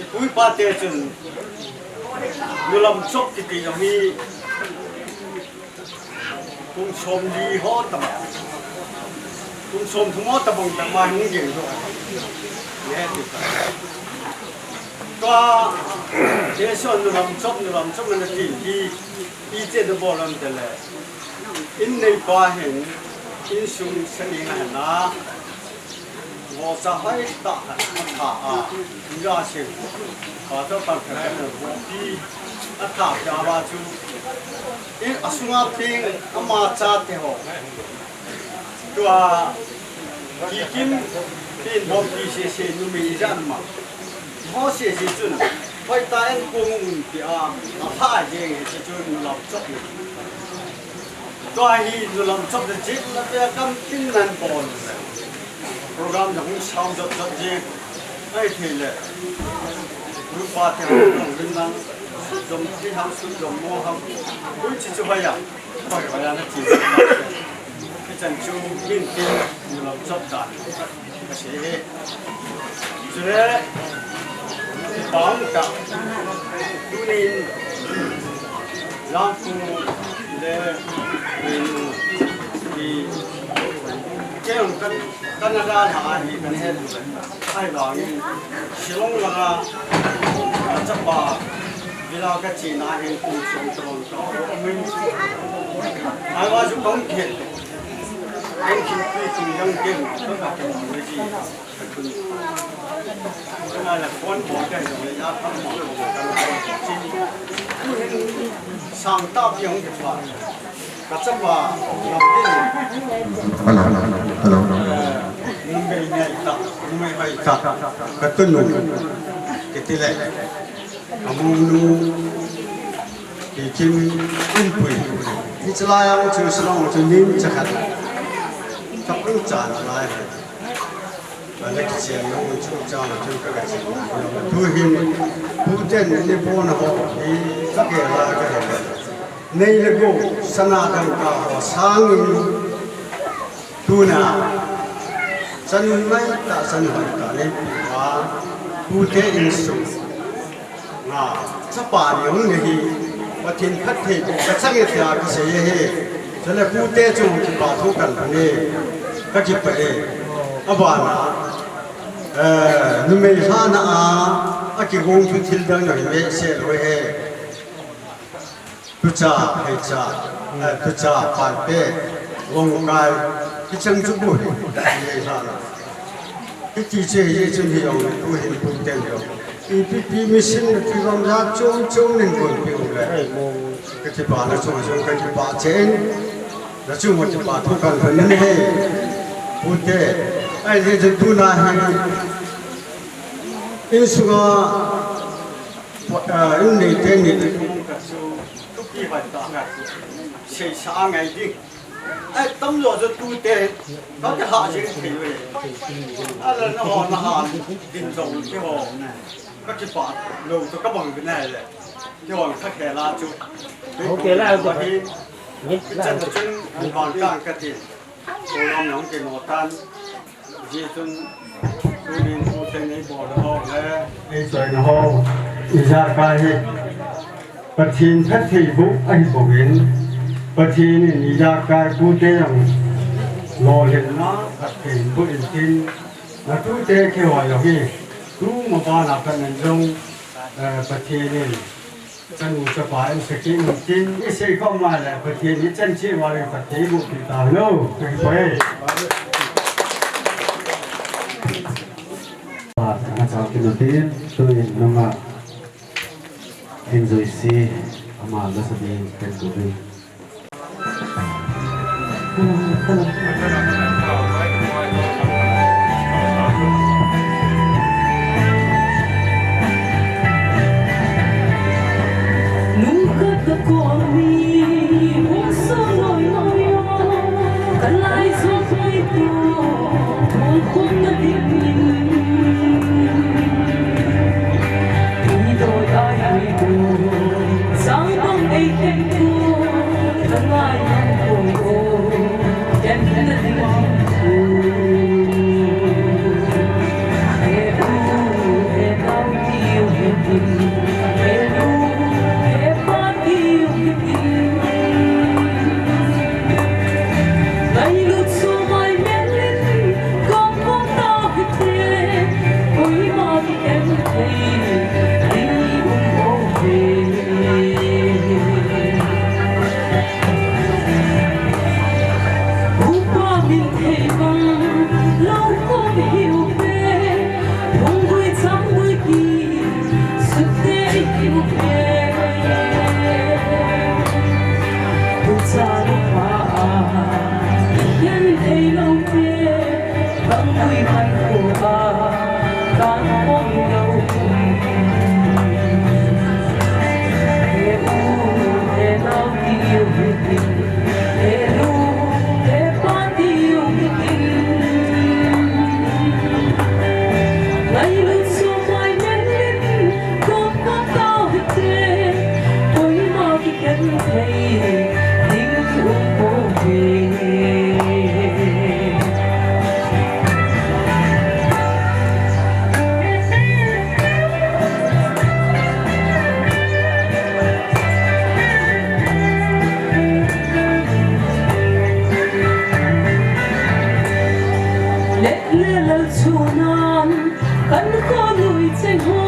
Ipu ipa te chun nulam chop kiti jong hi kum som li ho tabang, kum som thum ho tabang ta ma hung jeng jo. Ye ti ta. Tua te so nulam chop, nulam chop na ti hi i che da bol am te le. In neipa hin, insung sa ni nga na. Vohcha hoitah khat atha a, India sing, Pastor Pankaj khat in vohpi atha peh uva chu, in asunga peng ama chate ho. Tua, kikim, pin bompi sese numei ijat ma. Ho sese chun, hoitah in kong umpi a, apha jeng hiche chu nulam chop ni. Tua hi nulam chop le jing la pe kam tin nan bol. Program jong hung sam jot jot jing. Ai thei le. Group pa te hung jong vin lang. Sut jong thi ham, sut jong mo ham. Hui chi chu hoiya. Hoi hoiya na chi. Hichan chu min tin nulam chop dan. Ka sei e. Chule, kipah um tah. Tunin, Lampu le, in, i, kei jong kan, Canada lha ahi kan het u le. Ahivangin, Shillong langa, ka chapa, villa ka chena hin kum som tron ka um in. Ahivang chu kan het. Kan thilpi kum jong ken, kan ka ken um le ji. Hello, hello. Numei nei ta, numei hoi ta, ka tunu, kiti le, ka monu, kikim, umpui. Hiche lai a chu Shillong chu nin chakhat. Ka pung chan lai. Ka le kichen na mun chu chang chu ka ka chen. Tuhin, puten ni pon ho, hi ka ke la ka he. Nei le gou, sana dangka ho sangin, tuna, chanu mai ta, chanu hoi ta, neipi uva, pute insung. Nga, chapa ni hung ni hi, Pathen phatthei boh ka chang e tia ka sei e hi. Chule pute chu kipah thu kan lhun e, ka kipah e. Abana, eh, numei lhana a, akigong chu thil dang jong hi behseh lou e. Tucha, heicha, eh, tucha, panpe, longkai, kichang chu bu hi, numei lhana. Hiti che hi chun hi jong, tu hin tu ten jong. Ipi pi mission na ti jong ja chom chom nin kon pi u le. Ka kipah na chung chung ka kipah chen. Na chung mo kipah thu kan kan nin he. Pute. Ai le je tu na hi. Insunga, ah, in nei te ni te kum ka chu. Tu pi bai ta ka chu. Sei sa ngai ding. Ai, tamjo chu tute, ka kihah jeng thei uve. Ala na ho na ha din jong keiho. Ka kipah lou chu ka bang uvin ahile. Keiho kha khel a chu. Ho khel a chu. Hi, ni chan chun, ni bang kang ka ti. Ko lam jong kei mo tan. Hijeh chun, tunin pute nei bol ho le, nei choi ho, ijakai hi, Pathen phatthei boh ahi bou in, Pathen in ijakai pute jong lolhinna phatthei boh in tin, na tute keiho jong hi, tu ma bana pat nan jong, eh, Pathen in Chanu chapa in saki in tin, i sei khom ma le, Pathen i chan chi ma le, Pathen i bu pi ta lo, kei poi. Pa, na chao kin tin, tu in nunga, in jui si, ama la sa ding, ken tu ding. Let le lal chunan kan khonui cheng ho,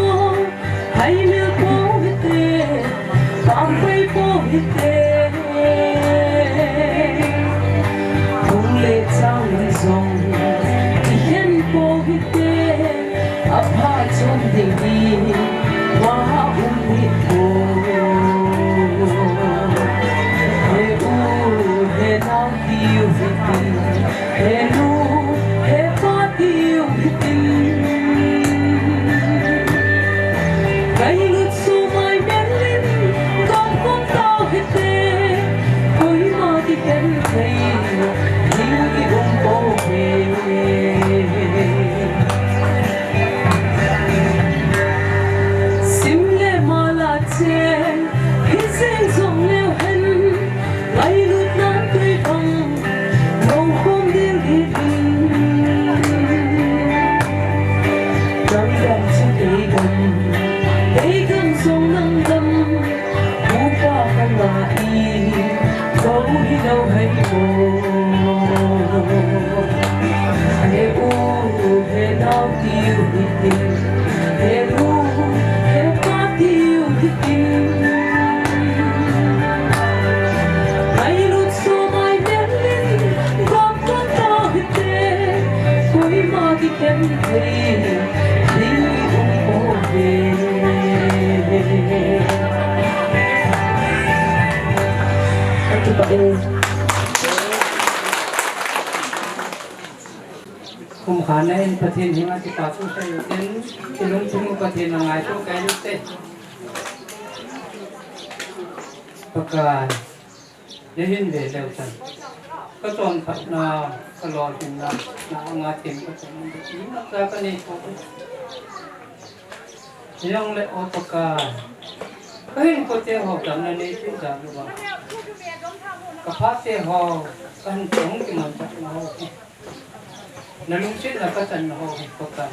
hai mil po hite, pam pai po hite, hung le chang zong, i hen po hite, a pha chom ding hi, ma um hi po. He u, he nau tiu hitin, he nu, he pa tiu hitin. Kai lut su mai melin, kong kong tau hite, koima ti ken thei, ding i um po he. Sim le mala che, hi seng zong leu hen, ngailut nan tui bang, lo khom dil hi ding. Dam dam chu ei dam, ei dam zong nang dam, upa ka nga i, ko hi lo hai ko. He u, he nau tiu hitin, he nu, he pa tiu hitin. Ngailut su mai melin, kong kong tau hite, koima ti ken thei, ding i um po he. Ka kipah e. Kum khat na in Pathen henga kipa thu sei u tin, kilungthim u Pathen a ngaito kei u te. Pakai, na hin ve leu tan. Ka chonphatna, ka lolhinna, na anga thim ka chon, na ka nei ko. Jong le o Pakai, ka hinkho te ho damna nei tin ja lu ba. Ka pha te ho, ka hin tong kimanchahna ho. Na lungsetna ka channa ho hi Pakai.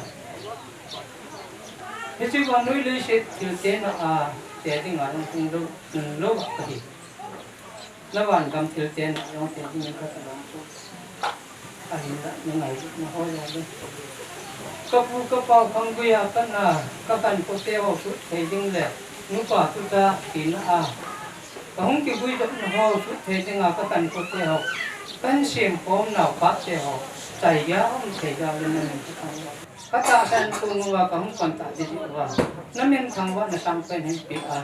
Hiche vannoi leiset thil te na a te dinga nang hung lou, nang lou ka hi. Na vangam thil te na jong te ding ka ta lam chu. Ahinla na ngailutna ho jong le. Ka pu ka pau khang guia ka na, ka khankho te ho sut thei ding le, nupa tucha tina a. Ka hung kiguidopna ho sut thei dinga ka khankho te ho, ka hin sem khom nau pa te ho, chai gei a um thei ding le na min ka thangvah. Ka tahsan tung uva ka hung pan ta ding uva, na min thangvahna sangpen hin pe a,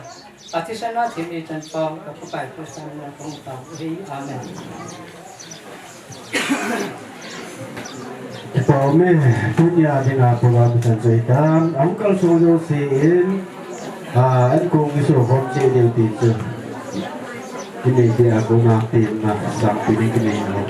a thisan a thim i chan pau ka Pakai Christa min a ka hung tao hi. Amen. Pau me, tunia dinga program chan choi tan, a hung kalson jouse in, a, an kong i so khom cheh diu ti chu. Kinei dia kona tin na, sang pini kinei na.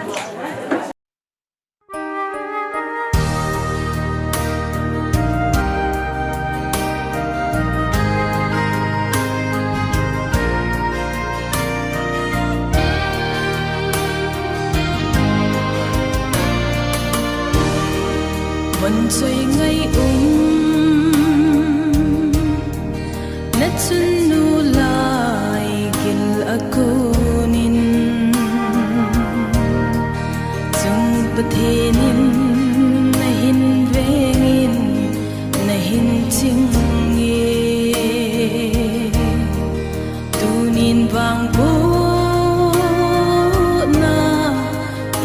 Na chunnu lai gil a konin, chung Pathen in na hin vengin, na hin ching e. Tunin vang pona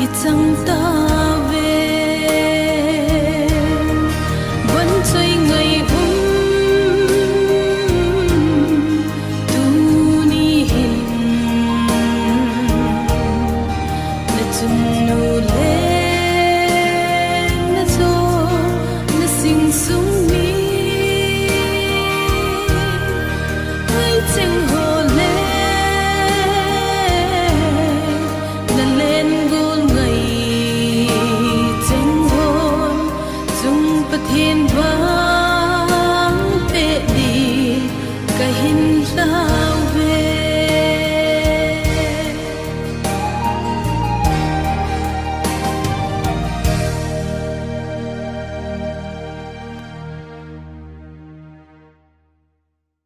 i chang ta ve. Van choi ngai um, tuni hin na chunnu le na cho, na sing sung mi, ngai cheng ho le na len gol ngai cheng ho, chung Pathen vang pe di ka hin la.